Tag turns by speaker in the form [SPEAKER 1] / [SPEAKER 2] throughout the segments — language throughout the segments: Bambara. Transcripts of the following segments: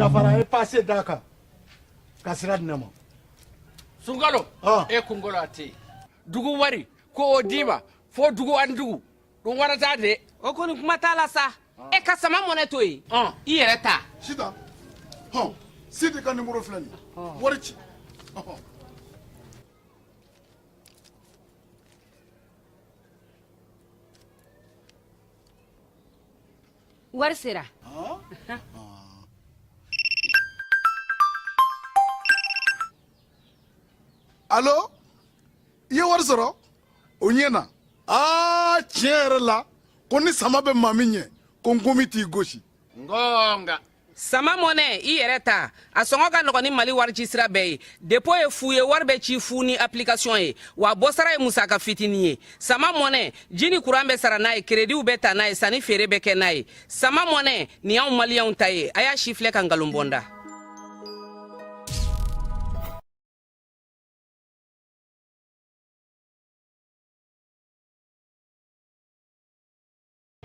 [SPEAKER 1] dafara, a ye pase d'a kan ka sira di ne ma.
[SPEAKER 2] Sunkalo e kunkolo a tɛ yen. Dugu wari ko o d'i ma fo dugu ani dugu ɗum waɗata de.
[SPEAKER 3] O kɔni kuma t'a la sa, e ka sama mɔnɛ to yen, i yɛrɛ ta.
[SPEAKER 4] Sitan, hɔn, Sidi ka nimoro filɛ nin ye, wari ci. Ɔhɔn.
[SPEAKER 3] Wari sera.
[SPEAKER 4] Alo, i ye wari sɔrɔ, o ɲɛna. Aa, tiɲɛ yɛrɛ la, ko ni sama bɛ maa min ɲɛ, ko nkomi t'i gosi.
[SPEAKER 2] Ngonga.
[SPEAKER 3] Sama mɔnɛ, i yɛrɛ ta, a sɔngɔ ka nɔgɔn ni Mali warici sira bɛɛ ye. Dépôt ye fu ye, wari bɛ ci fu ni application ye, wa bɔsara ye musaka fitinin ye. Sama mɔnɛ, ji ni kuran bɛ sara n'a ye, kerediw bɛ ta n'a ye, sanni feere bɛ kɛ n'a ye. Sama mɔnɛ nin y'anw maliyɛnw ta ye. A y'a si filɛ ka nkalon bɔ n da.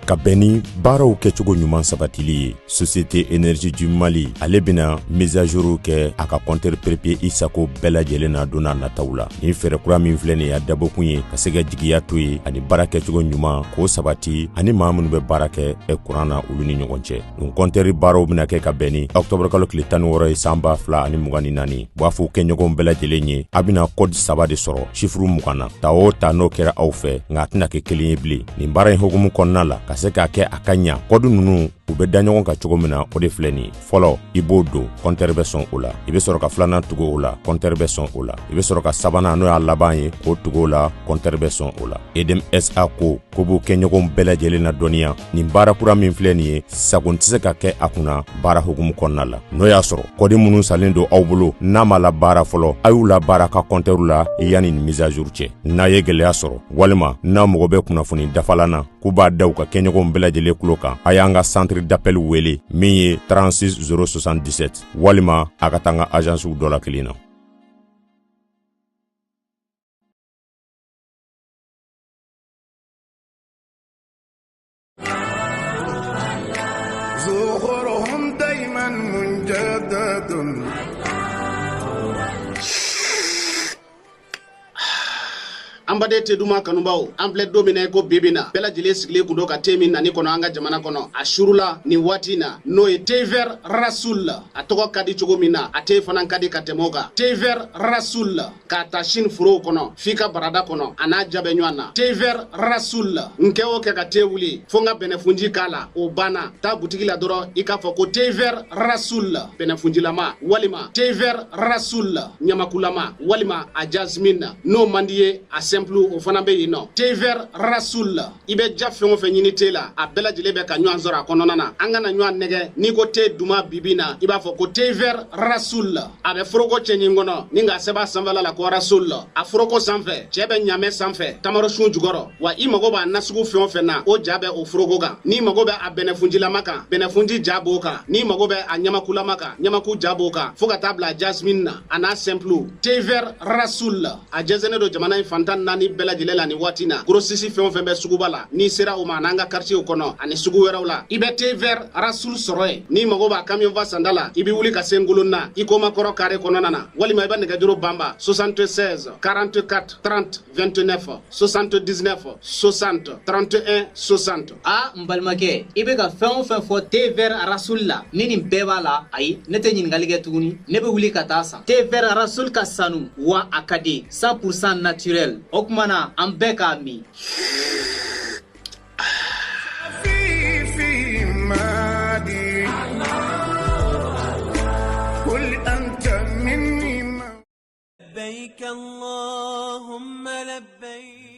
[SPEAKER 5] Ka bɛn ni baaraw kɛcogo ɲuman sabatili ye, Société Énergie du Mali ale bɛna mise à jour kɛ a ka compteur prépayé i sago bɛɛ lajɛlen na don n'a nataw la. Nin fɛɛrɛ kura min filɛ nin ye, a dabɔkun ye ka se ka jigiya to ye ani baara kɛcogo ɲuman k'o sabati ani maa minnu bɛ baara kɛ kuran na, olu ni ɲɔgɔn cɛ. Nin compteur baaraw bɛna kɛ ka bɛn ni octobre kalo tile 16 ye san 2024. U b'a fɔ kɛɲɔgɔnw bɛɛ lajɛlen ye, a bɛna code saba de sɔrɔ chiffre 20 na. Ta o ta, n'o kɛra aw fɛ, nka a tɛna kɛ kelen ye bilen. Nin baara in hukumu kɔnɔna la, ka se k'a kɛ a ka ɲa, code ninnu u bɛ da ɲɔgɔn kan cogo min na, o de filɛ nin ye. Fɔlɔ, i b'o don, compteur bɛ sɔn o la. I bɛ sɔrɔ ka filanan tugu o la, compteur bɛ sɔn o la. I bɛ sɔrɔ ka sabanan, n'o y'a laban ye, k'o tugu o la, compteur bɛ sɔn o la. EDM SA ko ko b'u kɛɲɔgɔnw bɛɛ lajɛlen na dɔnniya, nin baara kura min filɛ nin ye, sagon tɛ se ka kɛ a kunna baara hukumu kɔnɔna la. N'o y'a sɔrɔ code minnu salen don aw bolo, n'a ma labaara fɔlɔ, a y'u labaara ka compteur la yanni nin mise à jour cɛ. N'a ye gɛlɛya sɔrɔ walima n'a mago bɛ kunnafoni dafalan na, k'u b'a da u ka kɛɲɔgɔnw bɛɛ lajɛlen tulo kan, a y'an ka centre d'appel wele min ye 36 077, walima a ka taa an ka agencew dɔ la kelen na.
[SPEAKER 6] An baden te duman kanubaw, an filɛ don min na i ko bibi na, bɛɛ lajɛlen sigilen kun don ka te min nani kɔnɔ an ka jamana kɔnɔ. A surula nin waati na, n'o ye thé vert Rasoul. A tɔgɔ ka di cogo min na, a te fana ka di ka tɛmɛ o kan. Thé vert Rasoul, k'a ta Chine forow kɔnɔ f'i ka barada kɔnɔ, a n'a ja bɛ ɲɔgɔn na. Thé vert Rasoul, n kɛ o kɛ ka te wuli fo n ka bɛnɛfunji k'a la, o banna. Taa butigi la dɔrɔn, i k'a fɔ ko thé vert Rasoul bɛnɛfunjilama, walima thé vert Rasoul ɲamakulama, walima a jasmine. N'o man di ye, a simple o fana bɛ yen nɔ. Thé vert Rasoul, i bɛ ja fɛn o fɛn ɲini te la, a bɛɛ lajɛlen bɛ ka ɲɔgɔn sɔrɔ a kɔnɔna na. An kana ɲɔgɔn nɛgɛ, n'i ko te duman bibi na, i b'a fɔ ko thé vert Rasoul. A bɛ foroko cɛɲi kɔnɔ ni k'a sɛbɛn a sanfɛla la ko Rasoul. A foroko sanfɛ, cɛ bɛ ɲamɛ sanfɛ tamarosun jukɔrɔ. Wa i mago b'a nasugu fɛn o fɛn na, o ja bɛ o foroko kan. N'i mago bɛ a bɛnɛfunjilama kan, bɛnɛfunji ja b'o kan. N'i mago bɛ a ɲamakulama kan, ɲamaku ja b'o kan, fo ka taa bila jasmine na, a n'a simple. Thé vert Rasoul, a jɛnsɛnnen don jamana in fan 14 bɛɛ lajɛlen la nin waati na. Grossiste fɛn o fɛn bɛ suguba la, n'i sera o ma, an'an ka quartier kɔnɔ ani sugu wɛrɛw la, i bɛ thé vert Rasoul sɔrɔ yen. N'i mago b'a camion fa sanda la, i bɛ wuli ka se Ngolonna i koma kɔrɔ carré kɔnɔna na, walima i bɛ nɛgɛjuru banba 76 44 30 29, 79 60 31 60.
[SPEAKER 7] A n balimakɛ, i bɛ ka fɛn o fɛn fɔ thé vert Rasoul la, ni nin bɛɛ b'a la, ayi, ne tɛ ɲininkali kɛ tuguni, ne bɛ wuli ka taa san. Thé vert Rasoul ka sanu wa a ka di, 100% naturel. O tuma na an bɛɛ k'a min.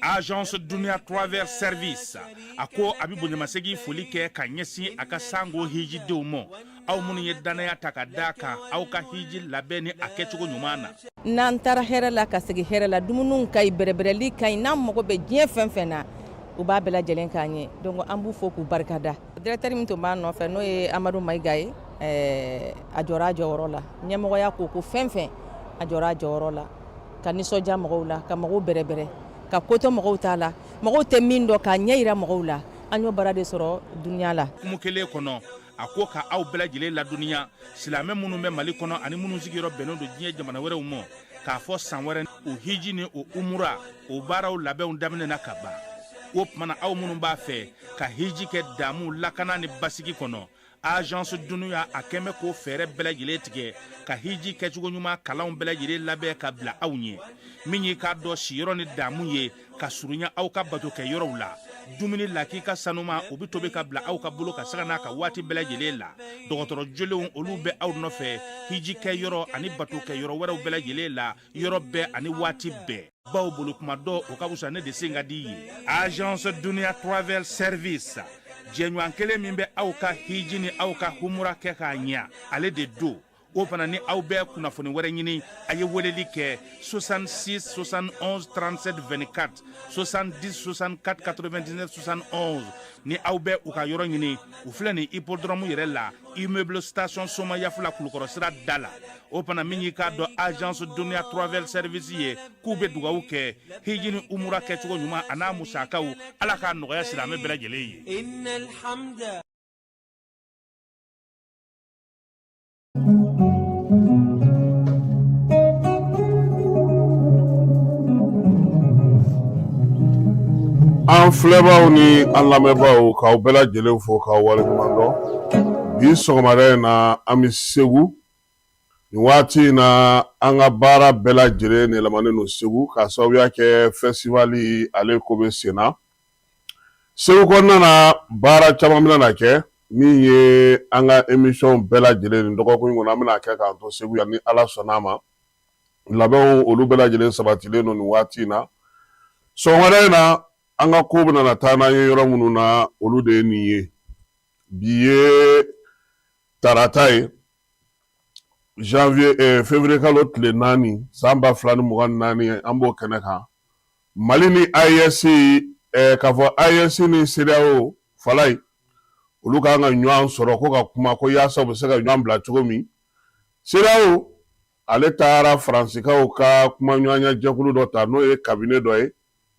[SPEAKER 8] Agence Dunia Travel Service a ko a bɛ bonyamasegin foli kɛ ka ɲɛsin a ka sango hijidenw ma, aw minnu ye dannaya ta ka da kan aw ka hiji labɛn ni a kɛcogo ɲuman na.
[SPEAKER 9] N'an taara hɛrɛ la ka segin hɛrɛ la, dumuni ka ɲi, bɛrɛbɛrɛli ka ɲi. N'an mago bɛ diɲɛ fɛn fɛn na, u b'a bɛɛ lajɛlen k'an ye. Donc an b'u fo k'u barikada. Directeur min tun b'a nɔfɛ, n'o ye Amadu Mayiga ye, a jɔra a jɔyɔrɔ la. Ɲɛmɔgɔya ko ko fɛn fɛn, a jɔra a jɔyɔrɔ la ka nisɔndiya mɔgɔw la, ka mɔgɔw bɛrɛbɛrɛ, ka kotɔ mɔgɔw t'a la, mɔgɔw tɛ min dɔn k'a ɲɛ yira mɔgɔw la. An y'o baara de sɔrɔ Dunia la.
[SPEAKER 8] Kumu kelen kɔnɔ. A ko ka aw bɛɛ lajɛlen ladɔnniya, silamɛ minnu bɛ Mali kɔnɔ ani minnu sigiyɔrɔ bɛnnen don diɲɛ jamana wɛrɛw ma, k'a fɔ san wɛrɛ o hiji ni o umura o baaraw labɛnw daminɛna ka ban. O tuma na, aw minnu b'a fɛ ka hiji kɛ damu, lakana ni basigi kɔnɔ, Agence Dunuya a kɛn bɛ k'o fɛɛrɛ bɛɛ lajɛlen tigɛ ka hiji kɛcogo ɲuman kalanw bɛɛ lajɛlen labɛn ka bila aw ɲɛ. Min y'i k'a dɔn siyɔrɔ ni damu ye ka surunya aw ka bato kɛ yɔrɔw la, dumuni lakika sanuma o bɛ tobi ka bila aw ka bolo ka sanga n'a ka waati bɛɛ lajɛlen la. Dɔgɔtɔrɔ jolenw olu bɛ aw nɔfɛ hiji kɛ yɔrɔ ani bato kɛ yɔrɔ wɛrɛw bɛɛ lajɛlen la, yɔrɔ bɛɛ ani waati bɛɛ. Baw bolo kuma dɔ o ka fisa ne de sen ka di ye. Agence Dunuya Travel Service, jɛɲɔgɔn kelen min bɛ aw ka hiji ni aw ka humura kɛ k'a ɲɛ, ale de don. O fana ni aw bɛ kunnafoni wɛrɛ ɲini, a ye weleli kɛ 66 71 37 24, 70 64 99 71. Ni aw bɛ u ka yɔrɔ ɲini, u filɛ nin hippodrome yɛrɛ la, immeuble station Somayafula, Kulukɔrɔ sira da la. O fana min y'i k'a dɔn Agence Dunuya Travel Service ye, k'u bɛ dugawu kɛ hiji ni umura kɛcogo ɲuman a n'a musakaw, Ala k'a nɔgɔya silamɛ bɛɛ lajɛlen ye.
[SPEAKER 10] An filɛbaaw ni an lamɛnbaaw, k'aw bɛɛ lajɛlen fo k'aw waleɲuman dɔn. Bi sɔgɔmada in na, an bɛ Segu nin waati in na. An ka baara bɛɛ lajɛlen yɛlɛmanen don Segu k'a sababuya kɛ festival ale ko bɛ sen na Segu kɔnɔna na. Baara caman bɛna na kɛ min ye an ka émission bɛɛ lajɛlen nin dɔgɔkun in kɔnɔ, an bɛna kɛ k'an to Segu yan ni Ala sɔnna a ma. Labɛnw olu bɛɛ lajɛlen sabatilen don nin waati in na. Sɔgɔmada in na, an ka ko bɛna na taa n'an ye yɔrɔ minnu na, olu de ye nin ye. Bi ye tarata ye, janvier février kalo tile 4, san 2024. An b'o kɛnɛ kan. Mali ni AES, k'a fɔ AES ni CEDEAO falayi, olu ka kan ka ɲɔgɔn sɔrɔ ko ka kuma ko yaasa u bɛ se ka ɲɔgɔn bila cogo min. CEDEAO ale taara Faransikaw ka kumaɲɔgɔnya jɛkulu dɔ ta, n'o ye cabinet dɔ ye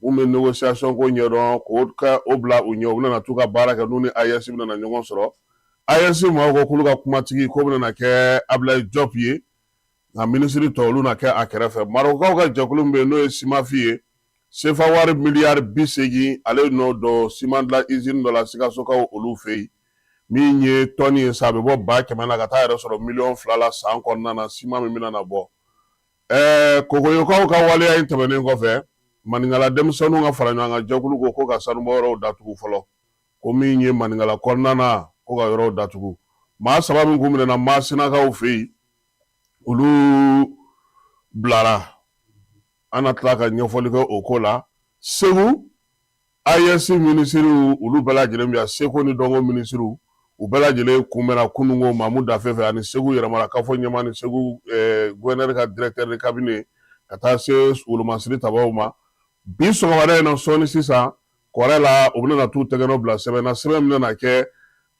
[SPEAKER 10] mun bɛ négociation ko ɲɛdɔn, k'o kɛ o bila u ɲɛ. U bɛna t'u ka baara kɛ n'u ni AES bɛna ɲɔgɔn sɔrɔ. AES maaw ko k'olu ka kumatigi k'o bɛna kɛ Ablaye Diop ye, nka minisiri tɔ olu na kɛ a kɛrɛfɛ. Marɔkukaw ka jɛkulu min bɛ yen, n'o ye SIMAFI ye, sefa wari miliyari 80 ale nɔ don siman dilan izini dɔ la Sikasokaw olu fɛ yen, min ye tɔni ye sa, a bɛ bɔ 100,000 na ka taa yɛrɛ sɔrɔ miliyɔn 2 la san kɔnɔna na, siman min bɛna na bɔ. Ɛɛ kokoyokaw ka waleya in tɛmɛnen kɔfɛ, maninkala denmisɛnninw ka fara ɲɔgɔn kan jɛkulu ko ko ka sanubɔyɔrɔw datugu fɔlɔ, ko min ye maninkala kɔnɔna na, ko ka yɔrɔw datugu. Maa saba min kun minɛna Masinakaw fɛ yen, olu bilara. An na tila ka ɲɛfɔli kɛ o ko la. Segu, AES minisiriw olu bɛɛ lajɛlen bɛ yan, seko ni dɔnko minisiriw u bɛɛ lajɛlen kunbɛnna kununko Mamu Dafe fɛ, ani Segu yɛrɛmarakafo ɲɛmaa ni Segu gouverneur ka directeur de cabinet, ka taa se wolomasiri tabaw ma. Bi sɔgɔmada in na, sɔɔni sisan, kɔrɛ la, u bɛna t'u tɛgɛnɔ bila sɛbɛn na, sɛbɛn min bɛna kɛ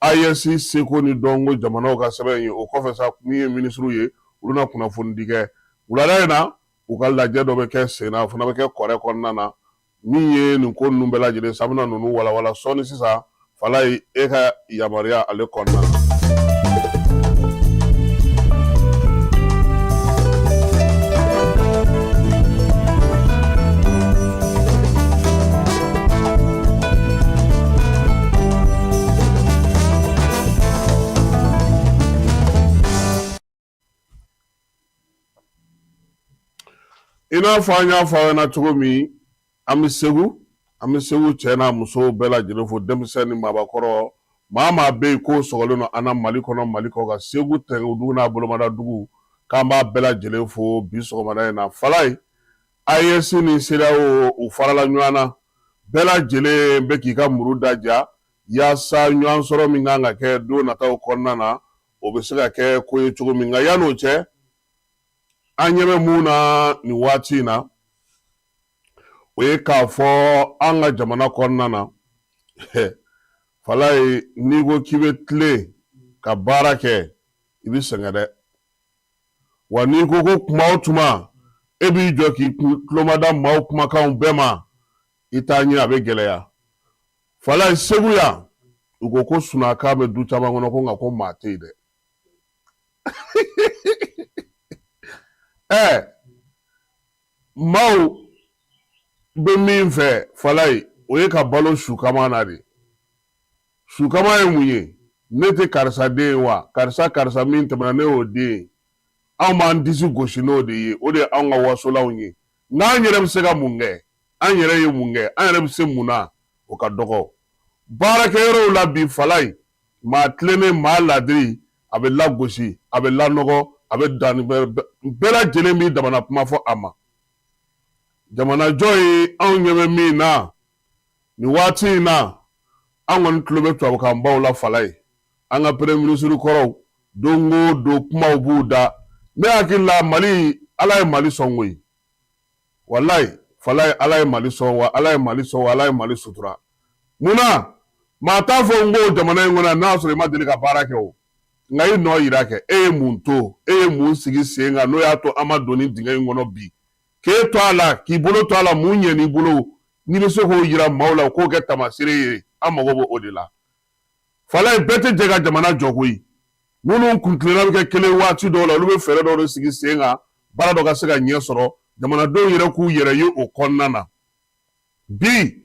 [SPEAKER 10] AES seko ni dɔnko jamanaw ka sɛbɛn ye. O kɔfɛ sa, min ye minisiriw ye, olu na kunnafonidi kɛ wulada in na. U ka lajɛ dɔ bɛ kɛ sen na, o fana bɛ kɛ kɔrɛ kɔnɔna na. Min ye nin ko ninnu bɛɛ lajɛlen sa, an bɛna ninnu walawala sɔɔni sisan. Falayi, e ka yamaruya ale kɔnɔna na. I n'a fɔ an y'a fɔ aw ɲɛna cogo min, an bɛ Segu, an bɛ Segu cɛ n'a musow bɛɛ lajɛlen fo, denmisɛn ni maabakɔrɔ, maa maa bɛ yen k'o sɔgɔlen don an na Mali kɔnɔ, Mali kɔkan, Segu tɛnkudugu n'a bolomada dugu, k'an b'a bɛɛ lajɛlen fo bi sɔgɔmada in na. Falayi, AES ni CEDEAO u farala ɲɔgɔn na, bɛɛ lajɛlen bɛ k'i ka muru da ja yaasa ɲɔgɔn sɔrɔ min kan ka kɛ don nataw kɔnɔna na, o bɛ se ka kɛ ko ye cogo min. Nka yann'o cɛ, an ɲɛ bɛ mun na nin waati in na, o ye k'a fɔ an ka jamana kɔnɔna na, Falayi, n'i ko k'i bɛ tilen ka baara kɛ, i bɛ sɛgɛn dɛ. Wa n'i ko ko tuma o tuma e b'i jɔ k'i tulomada maaw kumakanw bɛɛ ma, i t'a ɲɛ, a bɛ gɛlɛya. Falayi, Segu yan. U ko ko sunakan bɛ du caman kɔnɔ, ko nka ko maa tɛ yen dɛ. Ɛɛ, maaw bɛ min fɛ Falayi, o ye ka balo sukama na de. Sukama ye mun ye? Ne tɛ karisa den ye wa? Karisa karisa min tɛmɛna, ne y'o den ye. Anw b'an disi gosi n'o de ye, o de ye anw ka wasolanw ye. Nka an yɛrɛ bɛ se ka mun kɛ? An yɛrɛ ye mun kɛ? An yɛrɛ bɛ se mun na? O ka dɔgɔ. Baarakɛyɔrɔw la bi Falayi, maa tilennen, maa ladiri, a bɛ lagosi, a bɛ lanɔgɔ, a bɛ dan, bɛɛ lajɛlen b'i damana kuma fɔ a ma. Jamanajɔ ye anw ɲɛ bɛ min na nin waati in na, an kɔni tulo bɛ tubabukanbaw la Falayi. An ka premier ministre kɔrɔw, don o don kumaw b'u da. Ne hakili la, Mali, Ala ye Mali sɔn koyi. Walayi Falayi, Ala ye Mali sɔn wa, Ala ye Mali sɔn wa, Ala ye Mali sutura. Mun na maa t'a fɔ n ko jamana in kɔnɔ yan, n'a y'a sɔrɔ i ma deli ka baara kɛ o, nka i nɔ yira kɛ. E ye mun to, e ye mun sigi sen kan n'o y'a to an ma don nin dingɛ in kɔnɔ bi? K'e to a la, k'i bolo to a la, mun ɲɛn'i bolo n'i bɛ se k'o yira maaw la, k'o kɛ taamasere ye? An mago b'o de la Falayi. Bɛɛ tɛ jɛ ka jamana jɔ koyi. Minnu kuntilenna bɛ kɛ kelen waati dɔw la, olu bɛ fɛɛrɛ dɔw de sigi sen kan, baara dɔ ka se ka ɲɛ sɔrɔ, jamanadenw yɛrɛ k'u yɛrɛ ye o kɔnɔna na. Bi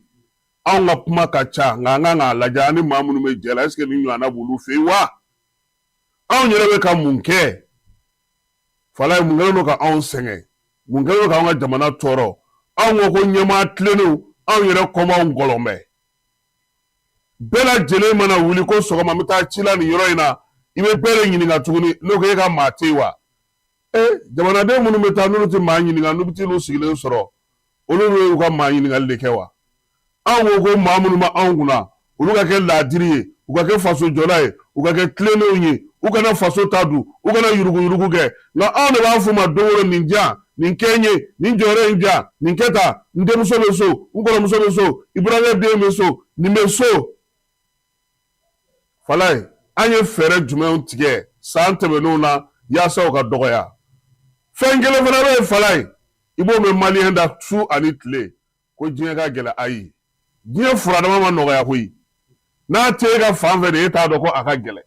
[SPEAKER 10] anw ka kuma ka ca, nka an kan k'a lajɛ, an ni maa minnu bɛ jɛ la, est ce que nin ɲɔgɔnna b'olu fɛ yen wa? Anw yɛrɛ bɛ ka mun kɛ Falayi? Mun kɛlen don ka anw sɛgɛn? Mun kɛlen don k'anw ka jamana tɔɔrɔ? Anw ko ko ɲɛmaa tilennenw, anw yɛrɛ kɔmaw ngɔlɔbɛ. Bɛɛ lajɛlen mana wuli ko sɔgɔma n bɛ taa ci la nin yɔrɔ in na, i bɛ bɛɛ de ɲininka tuguni n'o ko e ka maa tɛ yen wa? E, jamanaden minnu bɛ taa n'olu tɛ maa ɲininka, n'u bɛ t'olu sigilen sɔrɔ, olu bɛ u ka maa ɲininkali de kɛ wa? Anw ko ko maa minnu bɛ anw kunna, olu ka kɛ laadiri ye, u ka kɛ fasojɔla ye, u ka kɛ tilennenw ye, u kana faso ta dun, u kana yuruguyurugu kɛ. Nka anw de b'a f'u ma don o don, nin diyan, nin kɛ n ye, nin jɔyɔrɔ in diyan, nin kɛ tan, n denmuso bɛ so, n kɔrɔmuso bɛ so, i burankɛ den bɛ so, nin bɛ so. Falayi, an ye fɛɛrɛ jumɛnw tigɛ san tɛmɛnenw na yaasa o ka dɔgɔya? Fɛn kelen fana bɛ yen Falayi, i b'o mɛn maliyɛn da su ani tile, ko diɲɛ ka gɛlɛn. Ayi, diɲɛ furadama ma nɔgɔya koyi. N'a tɛ e ka fan fɛ de, e t'a dɔn ko a ka gɛlɛn.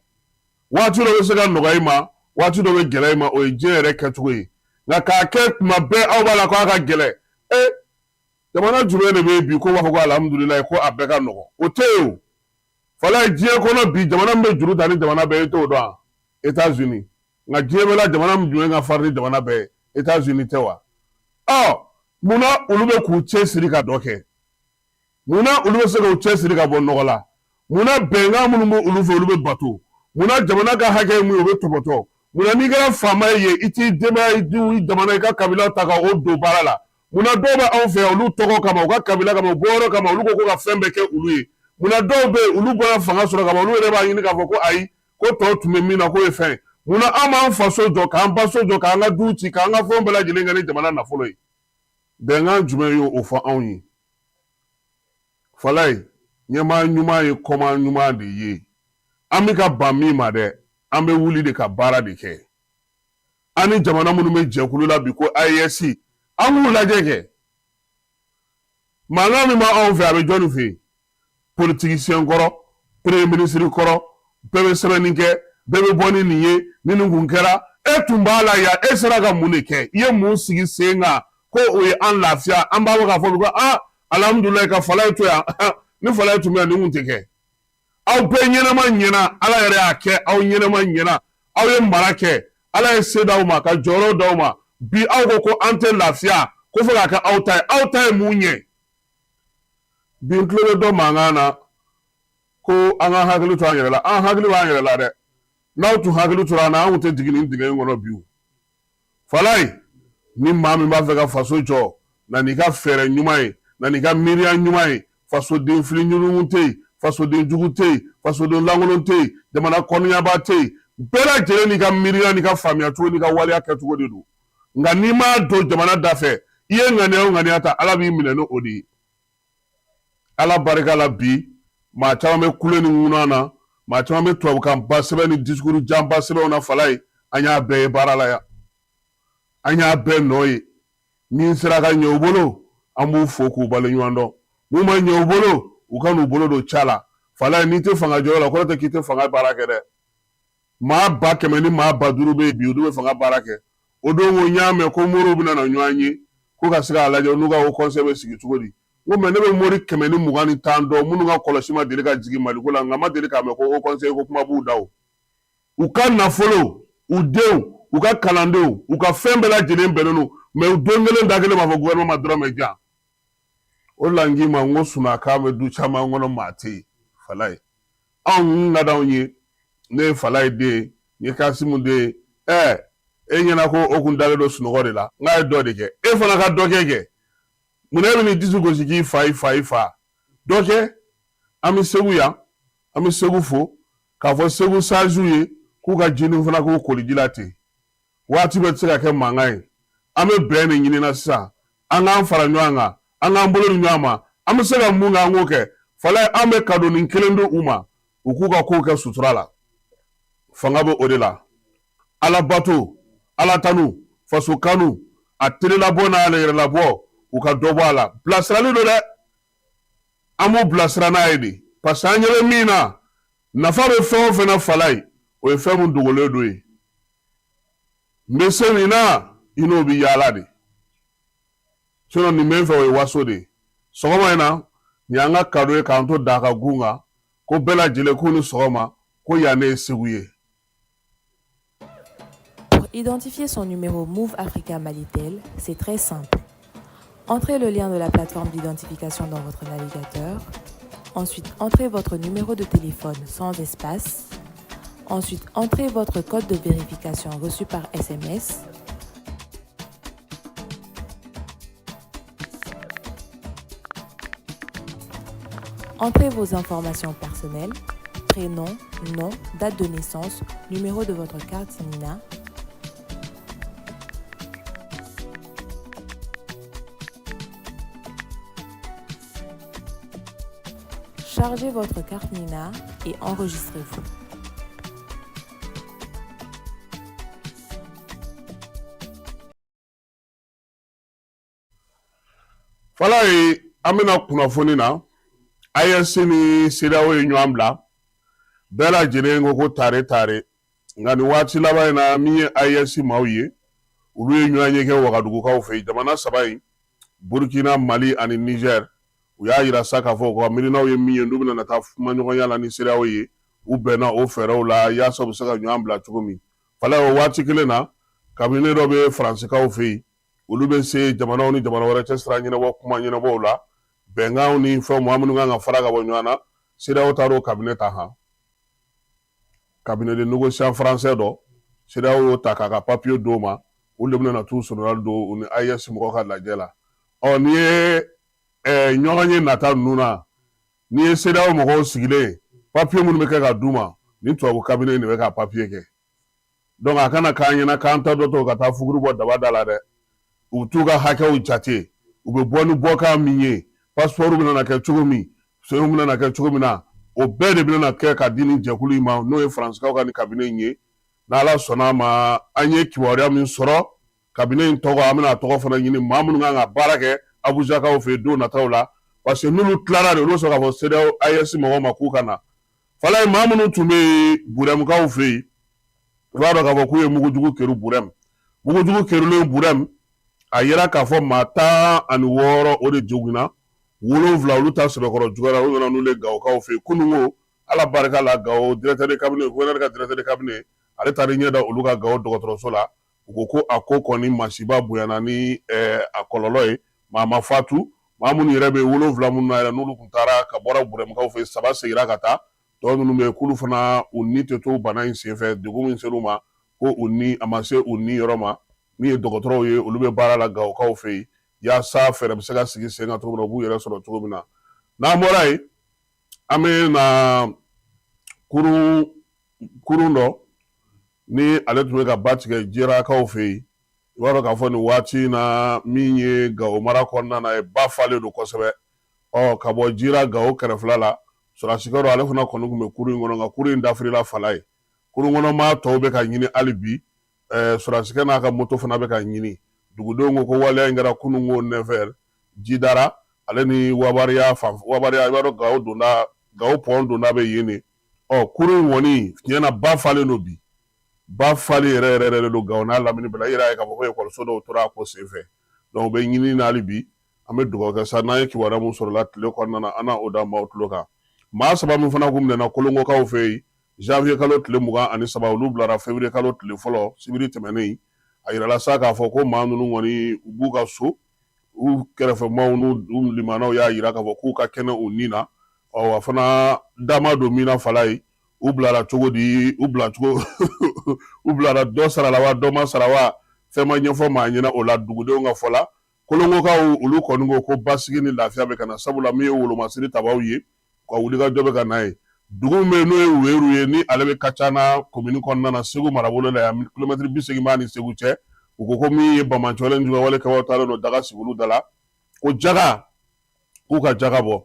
[SPEAKER 10] Waati dɔ bɛ se ka nɔgɔya i ma, waati dɔ bɛ gɛlɛya i ma, o ye diɲɛ yɛrɛ kɛcogo ye. Nka k'a kɛ tuma bɛɛ aw b'a la ko a ka gɛlɛn, e, jamana jumɛn de bɛ yen bi ko b'a fɔ ko alihamudulilayi, ko a bɛɛ ka nɔgɔn? O tɛ yen o Falayi. Diɲɛ kɔnɔ bi, jamana min bɛ juru ta ni jamana bɛɛ ye, e t'o dɔn wa? États-Unis. Nka diɲɛ bɛɛ la, jamana min jumɛn ka farin ni jamana bɛɛ ye? États-Unis tɛ wa? Ɔ, munna olu bɛ k'u cɛ siri ka dɔ kɛ? Munna olu bɛ se k'u cɛ siri ka bɔ nɔgɔ la? Munna bɛnkan minnu bɛ olu fɛ, olu bɛ bato? Munna jamana ka hakɛ ye mun ye, o bɛ tɔpɔtɔ? Munna n'i kɛra faama ye, i t'i denbaya, i du, i jamana, i ka kabila ta ka o don baara la? Munna dɔw bɛ anw fɛ yan, olu tɔgɔ kama, u ka kabila kama, u bɔyɔrɔ kama, olu ko ko ka fɛn bɛɛ kɛ olu ye? Munna dɔw bɛ yen, olu bɔra fanga sɔrɔ ka ban, olu yɛrɛ b'a ɲini k'a fɔ ko ayi, ko tɔw tun bɛ min na k'o ye fɛn ye? Munna an b'an faso jɔ, k'an baso jɔ, k'an ka du ci, k'an ka fɛnw bɛɛ lajɛlen kɛ ni jamana nafolo ye? Bɛnkan jumɛn y'o fɔ anw ye? Falayi, ɲɛmaa ɲuman ye kɔmaa ɲuman de ye. An bɛ ka ban min ma dɛ, an bɛ wuli de ka baara de kɛ. An ni jamana minnu bɛ jɛkulu la bi ko AES, an k'u lajɛ kɛ. Mankan min b'anw fɛ, a bɛ jɔnni fɛ yen? Politicien kɔrɔ, premier ministre kɔrɔ, bɛɛ bɛ sɛbɛnni kɛ, bɛɛ bɛ bɔ ni nin ye, ni nin kun kɛra. E tun b'a la yan, e sera ka mun de kɛ? I ye mun sigi sen kan ko o ye an lafiya? An b'a fɔ k'a fɔ ko aa, alihamudulilayi, ka Falayi to yan. Ni Falayi tun bɛ yan, nin kun tɛ kɛ. Aw bɛɛ ɲɛnama ɲɛna, Ala yɛrɛ y'a kɛ aw ɲɛnama ɲɛna, aw ye mara kɛ, Ala ye se d'aw ma ka jɔyɔrɔ d'aw ma. Bi aw ko ko an tɛ lafiya, ko fo k'a kɛ aw ta ye. Aw ta ye mun ɲɛ? Bi n tulo bɛ dɔ mankan na ko an ka hakili to an yɛrɛ la. An hakili b'an yɛrɛ la dɛ. N'aw tun hakili tora an na, an tun tɛ jigin nin dingɛ in kɔnɔ bi. Falayi, ni maa min b'a fɛ ka faso jɔ, na n'i ka fɛɛrɛ ɲuman ye, na n'i ka miiriya ɲuman ye. Fasoden fili ɲugun tɛ yen, fasoden jugu tɛ yen, fasoden lankolon tɛ yen, jamana kɔniyaba tɛ yen. Bɛɛ lajɛlen n'i ka miiriya, n'i ka faamuya cogo, n'i ka waleya kɛcogo de don. Nka n'i m'a don jamana da fɛ, i ye ŋaniya o ŋaniya ta, Ala b'i minɛ ni o de ye. Ala barika la bi, maa caman bɛ kule ni ŋunan na, maa caman bɛ tubabukanba sɛbɛn ni discours janba sɛbɛnw na. Falayi, an y'a bɛɛ ye baara la yan, an y'a bɛɛ nɔ ye. Min sera ka ɲɛ u bolo, an b'u fo k'u waleɲuman dɔn. Mun ma ɲɛ u bolo, u ka n'u bolo don ca la. Falaye, n'i tɛ fanga jɔyɔrɔ la, kɔrɔ tɛ k'i tɛ fanga baara kɛ dɛ. Maa 100,000 ni maa 5000 bɛ yen bi, olu bɛ fanga baara kɛ. O don ko n y'a mɛn ko moriw bɛna na ɲɔgɔn ye ko ka se k'a lajɛ n'u ka haut conseil bɛ sigi cogo di. N ko mais ne bɛ mori 125 dɔn minnu ka kɔlɔsi ma deli ka jigin Maliko la, nka n ma deli k'a mɛn ko haut conseil ko kuma b'u da. O u ka nafolo, u denw, u ka kalandenw, u ka fɛn bɛɛ lajɛlen bɛnnen don, mais u don kelen da kelen b'a fɔ gouvernement ma dɔrɔmɛ jan. O de la n k'i ma n ko sunakan bɛ du caman kɔnɔ, maa tɛ yen. Falaye, anw ka d'anw ye. Ne ye Falaye den ye, n ye Kasimu den ye. Ɛɛ, e ɲɛna ko o kun dalen don sunɔgɔ de la, n k'a ye dɔ de kɛ. E fana ka dɔ kɛ kɛ. Munna e bɛ n'i disi gosi k'i fa, i fa, i fa? Dɔ kɛ. An bɛ Segu yan, an bɛ Segu fo k'a fɔ Segu saziw ye k'u ka jinin fana k'u koliji la ten. Waati bɛɛ tɛ se ka kɛ mankan ye. An bɛ bɛn de ɲini na sisan. An k'an fara ɲɔgɔn kan, an k'an bolo di ɲɔgɔn ma. An bɛ se ka mun kɛ, an k'o kɛ. Falaye, an bɛ kadonin kelen di u ma, u k'u ka kow kɛ sutura la. Fanga bɛ o de la. Ala bato, Ala tanu, faso kanu, a telelabɔ n'a yɛrɛlabɔ, u ka dɔ bɔ a la. Bilasirali don dɛ. An b'u bilasira n'a ye de, parce que an ɲɛ bɛ min na, nafa bɛ fɛn o fɛn na Falaye, o ye fɛn min dogolen don ye. N bɛ se min na, i n'o bɛ yaala de. Sinon nin bɛ n fɛ, o ye waso de ye. Sɔgɔma in na, nin y'an ka kado ye k'an to daga gun kan, ko bɛɛ lajɛlen k'u ni sɔgɔma, ko yan ne ye Segu ye.
[SPEAKER 11] Pour identifier son numéro Moov Africa Malitel, c'est très simple. Entrez le lien de la plateforme d'identification dans votre navigateur. Ensuite, entrez votre numéro de téléphone sans espace. Ensuite, entrez votre code de vérification reçu par SMS. Entrez vos informations personnelles, prénom, nom, date de naissance, numéro de votre carte NINA. Chargez votre carte NINA et enregistrez-vous.
[SPEAKER 10] Falaye, an bɛna kunnafoni na. AES ni CEDEAO ye ɲɔgɔn bila, bɛɛ lajɛlen ko ko tare tare. Nka nin waati laban in na, min ye AES maaw ye, olu ye ɲɔgɔn ye kɛ Wagadugukaw fɛ yen. Jamana saba in, Burkina, Mali ani Niger, u y'a yira sa k'a fɔ u ka miirinaw ye min ye n'u bɛna na taa kumaɲɔgɔnya la ni CEDEAO ye. U bɛnna o fɛɛrɛw la yaasa u bɛ se ka ɲɔgɔn bila cogo min. Falaye, o waati kelen na, kabine dɔ bɛ Faransikaw fɛ yen, olu bɛ se jamanaw ni jamana wɛrɛ cɛ sira ɲɛnabɔ, kuma ɲɛnabɔw la, bɛnkanw ni fɛnw, maa minnu kan ka fara ka bɔ ɲɔgɔn na. CEDEAO taar'o kabine ta han, cabinet de négociant français dɔ, CEDEAO y'o ta k'a ka papier d'o ma. Olu de bɛna na t'u sonora don u ni AES mɔgɔw ka lajɛ la. Ɔ, n'i ye ɲɔgɔn ye nata ninnu na, n'i ye CEDEAO mɔgɔw sigilen, papier minnu bɛ kɛ ka d'u ma, nin tubabu cabinet in de bɛ ka papier kɛ. Donc a kana k'an ɲɛna k'an ta dɔ to ka taa fuguri bɔ daba da la dɛ. U t'u ka hakɛw jate, u bɛ bɔ ni bɔkan min ye, passeport bɛna na kɛ cogo min, senw bɛna na kɛ cogo min na, o bɛɛ de bɛna na kɛ ka di nin jɛkulu in ma, n'o ye Faransikaw ka nin cabinet in ye. N'Ala sɔnna a ma, an ye kibaruya min sɔrɔ cabinet in tɔgɔ, an bɛna a tɔgɔ fana ɲini, maa minnu kan ka baara kɛ Abujakaw fɛ yen don nataw la, parce que n'olu tilara de, olu bɛ sɔrɔ k'a fɔ CEDEAO AES mɔgɔw ma k'u ka na. Falaye, maa minnu tun bɛ yen Burɛmukaw fɛ yen, i b'a dɔn k'a fɔ k'u ye mugujugu keru Burɛmu. Mugujugu kerulen Burɛmu, a yera k'a fɔ maa 16 o de joginna, 7 olu ta sɛbɛkɔrɔ juguyara, u nana n'olu ye Gawokaw fɛ yen kununko. Ala barika la, Gawo directeur de cabinet, gouverneur ka directeur de cabinet, ale taara ɲɛ da olu ka Gawo dɔgɔtɔrɔso la. U ko ko a ko kɔni masiba bonyana ni a kɔlɔlɔ ye, maa ma fatu. Maa minnu yɛrɛ bɛ 7 minnu na yɛrɛ, n'olu tun taara ka bɔra Burɛmukaw fɛ, 3 seginna ka taa. Tɔ ninnu bɛ yen, k'olu fana u ni tɛ to bana in senfɛ. Degun min ser'u ma, ko u ni a ma se u ni yɔrɔ ma. Min ye dɔgɔtɔrɔw ye, olu bɛ baara la Gawokaw fɛ yen yaasa fɛɛrɛ bɛ se ka sigi sen kan cogo min na, u b'u yɛrɛ sɔrɔ cogo min na. N'an bɔra yen, an bɛ na kurun dɔ ni ale tun bɛ ka ba tigɛ Jirakaw fɛ yen. I b'a dɔn k'a fɔ nin waati in na, min ye Gawo mara kɔnɔna na ye, ba falen don kosɛbɛ. Ɔ, ka bɔ Jira Gawo kɛrɛfɛla la, sɔrɔdasikɛ dɔ, ale fana kɔni tun bɛ kurun in kɔnɔ, nka kurun in dafirila. Falaye, kurun kɔnɔ maa tɔw bɛ ka ɲini hali bi. Sɔrɔdasikɛ n'a ka moto fana bɛ ka ɲini. Dugudenw ko ko waleya in kɛra kununko 9 heures, Jidara ale ni Wabariya fan. Wabariya, i b'a dɔn, Gawo donda. Gawo pɔn donda bɛ yen de. Ɔ kurun in kɔni tiɲɛ na ba falen don bi, ba falen yɛrɛ yɛrɛ yɛrɛ don Gawo n'a lamini bɛɛ la. I yɛrɛ y'a ye k'a fɔ ko ekɔliso dɔw tora a ko senfɛ. Donc u bɛ ɲini na hali bi. An bɛ dugawu kɛ sa, n'an ye kibaruya mun sɔrɔla tile kɔnɔna na, an na o da maaw tulo kan. Maa saba min fana kun minɛna Kolongokaw fɛ yen janvier kalo tile 23, olu bilara février kalo tile fɔlɔ, sibiri tɛmɛnen. A yirala sa k'a fɔ ko maa ninnu kɔni u b'u ka so, u kɛrɛfɛmaaw n'u limanaw y'a yira k'a fɔ k'u ka kɛnɛ u ni na. Ɔ a fana dama don min na fala ye, u bilara cogo di? U bilacogo, u bilara dɔ sarala wa, dɔ ma sara wa, fɛn ma ɲɛfɔ maa ɲɛna o la. Dugudenw ka fɔ la, Kolongokaw olu kɔni ko ko basigi ni lafiya bɛ ka na, sabula min ye wolomasiri tabaw ye, u ka wulikajɔ bɛ ka na ye. Dugu min bɛ yen n'o ye Weru ye, ni ale bɛ Kacana komini kɔnɔna na, Segu marabolo la yan, kilomɛtiri 80 b'a ni Segu cɛ. U ko ko min ye banbaanciwale ni juguya wale kɛbaaw taalen don daga sigi olu da la, ko jaga, k'u ka jaga bɔ.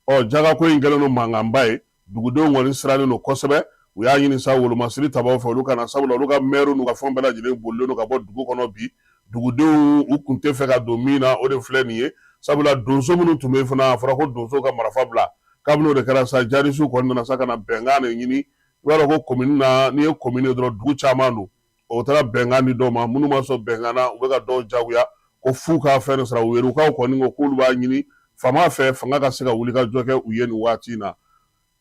[SPEAKER 10] Ɔ jaga ko in kɛlen don mankanba ye, dugudenw kɔni sirannen don kosɛbɛ. U y'a ɲini sa wolomasiri tabaw fɛ olu ka na, sabula olu ka mɛriw n'u ka fɛnw bɛɛ lajɛlen bolilen don ka bɔ dugu kɔnɔ bi. Dugudenw u kun tɛ fɛ ka don min na, o de filɛ nin ye, sabula donso minnu tun bɛ yen fana, a fɔra ko donsow ka marifa bila. Kabini o de kɛra sa, jadisiw kɔni nana sa ka na bɛnkan de ɲini. I b'a dɔn ko komini na, n'i ye komini ye dɔrɔn, dugu caman don. O taara bɛnkan di dɔw ma, minnu ma sɔn bɛnkan na, u bɛ ka dɔw jagoya ko f'u ka fɛn dɔ sara. Werukaw kɔni ko k'olu b'a ɲini faama fɛ, fanga ka se ka wulikajɔ kɛ u ye nin waati in na.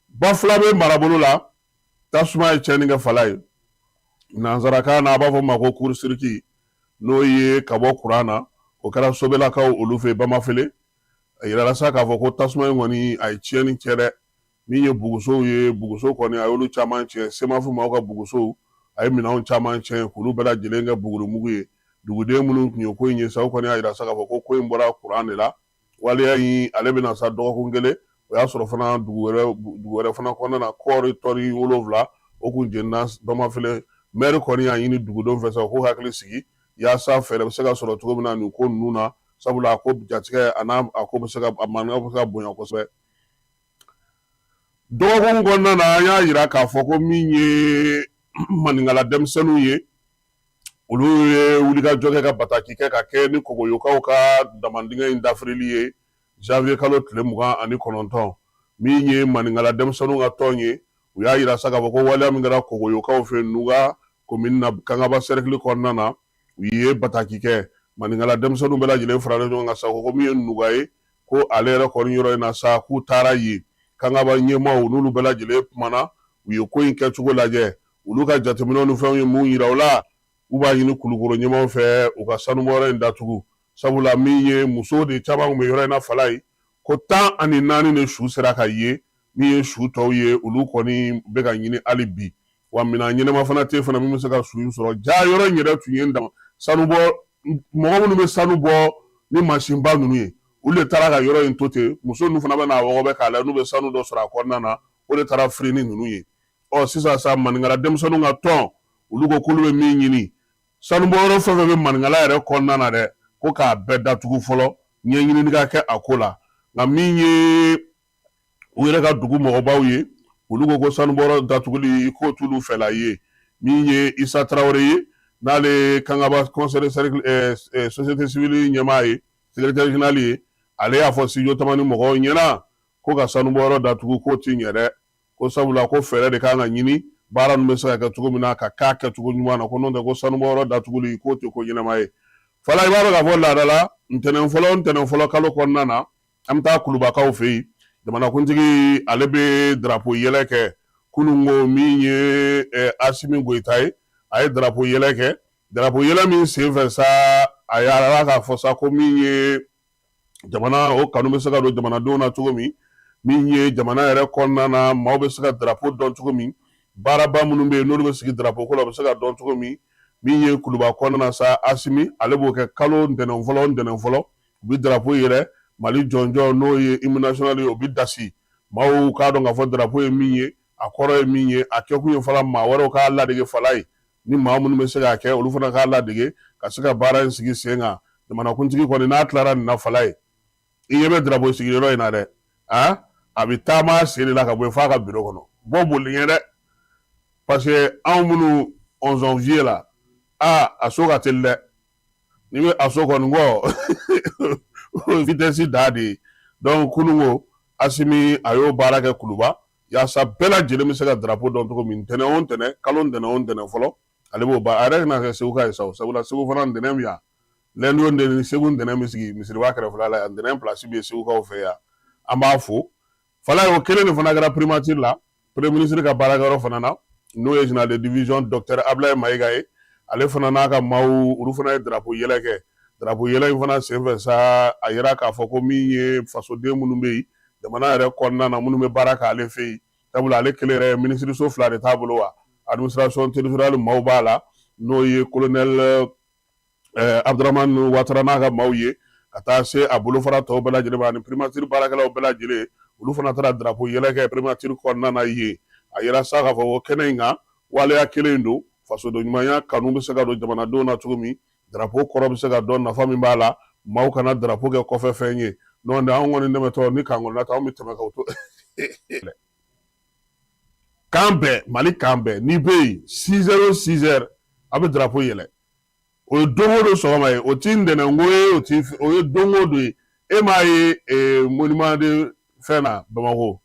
[SPEAKER 10] Bafulabe marabolo la, tasuma ye tiɲɛni kɛ fala ye, nansarakan na a b'a fɔ ma ko court-circuit, n'o ye ka bɔ kuran na. O kɛra Sobelakaw olu fɛ Bamafele. A yirala sa k'a fɔ ko tasuma in kɔni a ye tiɲɛni kɛ dɛ. Min ye bugusow ye, buguso kɔni a y'olu caman tiɲɛ. Semafu maaw ka bugusow, a ye minɛnw caman tiɲɛ k'olu bɛɛ lajɛlen kɛ bugurimugu ye. Duguden minnu tun ye ko in ye sa, u kɔni y'a yira sa k'a fɔ ko ko in bɔra kuran de la. Waleya in ale bɛna sa dɔgɔkun kelen, o y'a sɔrɔ fana dugu wɛrɛ fana kɔnɔna na, kɔɔri tɔni 7 o kun jenina Bamafele. Mɛri kɔni y'a ɲini dugudenw fɛ sa k'u hakili sigi, yaasa fɛɛrɛ bɛ se ka sɔrɔ cogo min na nin ko ninnu na, sabula a ko jatigɛ a n'a a ko bɛ se ka a mankan bɛ se ka bonya kosɛbɛ. Dɔgɔkun kɔnɔna na, an y'a yira k'a fɔ ko min ye maninkala denmisɛnninw ye, olu ye wulikajɔ kɛ ka bataki kɛ ka kɛ ni kogoyokaw ka damandingɛ in dafirili ye janvier kalo tile 29. Min ye maninkala denmisɛnninw ka tɔn ye, u y'a yira sa k'a fɔ ko waleya min kɛra kogoyokaw fɛ Nuga komini na, Kangaba sɛrɛkili kɔnɔna na, u ye bataki kɛ. Maninkala denmisɛnninw bɛɛ lajɛlen faralen ɲɔgɔn kan sa ko min ye Nuga ye, ko ale yɛrɛ kɔni yɔrɔ in na sa, k'u taara yen. Kangaba ɲɛmaaw n'olu bɛɛ lajɛlen kumana, u ye ko in kɛcogo lajɛ. Olu ka jateminɛw ni fɛnw ye mun yira u la, u b'a ɲini Kulukoro ɲɛmaaw fɛ u ka sanubɔyɔrɔ in datugu, sabula min ye musow de caman tun bɛ yɔrɔ in na fala ye, ko 14 de su sera ka ye. Min ye su tɔw ye, olu kɔni bɛ ka ɲini hali bi, wa minɛn ɲɛnama fana tɛ fana min bɛ se ka su in sɔrɔ. Ja yɔrɔ in yɛrɛ tun ye sanubɔ, mɔgɔ minnu bɛ sanu bɔ ni mansinba ninnu ye, olu de taara ka yɔrɔ in to ten. Muso ninnu fana bɛ n'a wɔgɔbɛ k'a lajɛ n'u bɛ sanu dɔ sɔrɔ a kɔnɔna na, o de taara firi ni ninnu ye. Ɔ sisan sa, maninkala denmisɛnninw ka tɔn, olu ko k'olu bɛ min ɲini, sanubɔyɔrɔ fɛn fɛn bɛ maninkala yɛrɛ kɔnɔna na dɛ, ko k'a bɛɛ datugu fɔlɔ, ɲɛɲinini ka kɛ a ko la. Nka min ye u yɛrɛ ka dugu mɔgɔbaw ye, olu ko ko sanubɔyɔrɔ datuguli k'o t'olu fɛla ye. Min ye Isa Tarawele ye, n'ale ye Kangaba conseil de cercle société civile ɲɛmaa ye, secrétaire général ye, ale y'a fɔ studio Tamani mɔgɔw ɲɛna ko ka sanubɔyɔrɔ datugu k'o ti ɲɛ dɛ, ko sabula ko fɛɛrɛ de kan ka ɲini baara ninnu bɛ se ka kɛ cogo min na ka k'a kɛcogo ɲuman na, ko n'o tɛ ko sanubɔyɔrɔ datuguli k'o tɛ ko ɲɛnama ye. Fala, i b'a dɔn k'a fɔ laada la, ntɛnɛn fɔlɔ kalo kɔnɔna na, an bɛ taa Kulubakaw fɛ yen. Jamanakuntigi ale bɛ darapo yɛlɛ kɛ kununko. Min ye Asimi Goyita ye, a ye darapo yɛlɛ kɛ. Darapo yɛlɛ min senfɛ sa, a y'a k'a fɔ sa ko min ye jamana o kanu bɛ se ka don jamanadenw na cogo min, min ye jamana yɛrɛ kɔnɔna na maaw bɛ se ka darapo dɔn cogo min, baaraba minnu bɛ yen n'olu bɛ sigi darapo ko la, u bɛ se ka dɔn cogo min. Min ye Kuluba kɔnɔna na sa, Asimi ale b'o kɛ kalo ntɛnɛn fɔlɔ. U bɛ darapo yɛlɛ, Mali jɔnjɔn n'o ye hymne national ye, o bɛ dasi, maaw k'a dɔn k'a fɔ darapo ye min ye, a kɔrɔ ye min ye, a kɛkun ye fana maa wɛrɛw k'a ladege fala ye, ni maa minnu bɛ se k'a kɛ, olu fana k'a ladege ka se ka baara in sigi sen kan. Jamanakuntigi kɔni n'a tilara nin na fala ye, i ɲɛ bɛ darapo sigiyɔrɔ in na dɛ, a bɛ taama sen de la ka bɔ yen f'a ka biro kɔnɔ. Bɔ boli ɲɛ dɛ, parce que anw minnu on vieux la, aa a so ka teli dɛ. N'i bɛ a so kɔni kɔ, vitesse da de ye. Donc kununko Asimi a y'o baara kɛ Kuluba yaasa bɛɛ lajɛlen bɛ se ka drapeau dɔn cogo min ntɛnɛn o ntɛnɛn, kalo ntɛnɛn o ntɛnɛn fɔlɔ ale b'o ba a yɛrɛ na kɛ Segu ka ye sa o, sabula Segu fana ntɛnɛn bɛ yan lundi o lundi Segu ntɛnɛn bɛ sigi misiriba kɛrɛfɛla la yan, ntɛnɛn place bɛ yen Segukaw fɛ yan, an b'a fo. Falaye o kelen de fana kɛra primature la, premier ministre ka baarakɛyɔrɔ fana na, n'o ye général de division docteur Ablaye Mayiga ye, ale fana n'a ka maaw olu fana ye drapeau yɛlɛ kɛ. Drapeau yɛlɛ in fana senfɛ sa, a yira k'a fɔ ko min ye fasoden minnu bɛ yen jamana yɛrɛ kɔnɔna na minnu bɛ baara k'ale fɛ yen, sabula ale kelen yɛrɛ minisiriso fila de t'a bolo wa administration territoriale maaw b'a la, n'o ye colonel Abdramane Watara n'a ka maaw ye, ka taa se a bolofara tɔw bɛɛ lajɛlen ma ani primature baarakɛlaw bɛɛ lajɛlen, olu fana taara drapeau yɛlɛ kɛ primature kɔnɔna na yen. A yira sa k'a fɔ ko kɛnɛ in kan waleya kelen in don, fasoden ɲumanya kanu bɛ se ka don jamanadenw na cogo min, drapeau kɔrɔ bɛ se ka dɔn nafa min b'a la, maaw kana drapeau kɛ kɔfɛ fɛn ye. N'o tɛ anw kɔni dɛmɛtɔ ni kan kɔnɔna ta anw bɛ tɛmɛ ka to kan bɛɛ, Mali kan bɛɛ, n'i bɛ yen 6 heures o 6 heures a bɛ drapeau yɛlɛ. O ye don o don sɔgɔma ye, o ti ntɛnɛnko ye, o ti, o ye don o don ye. E m'a ye monument de fɛn na Bamakɔ,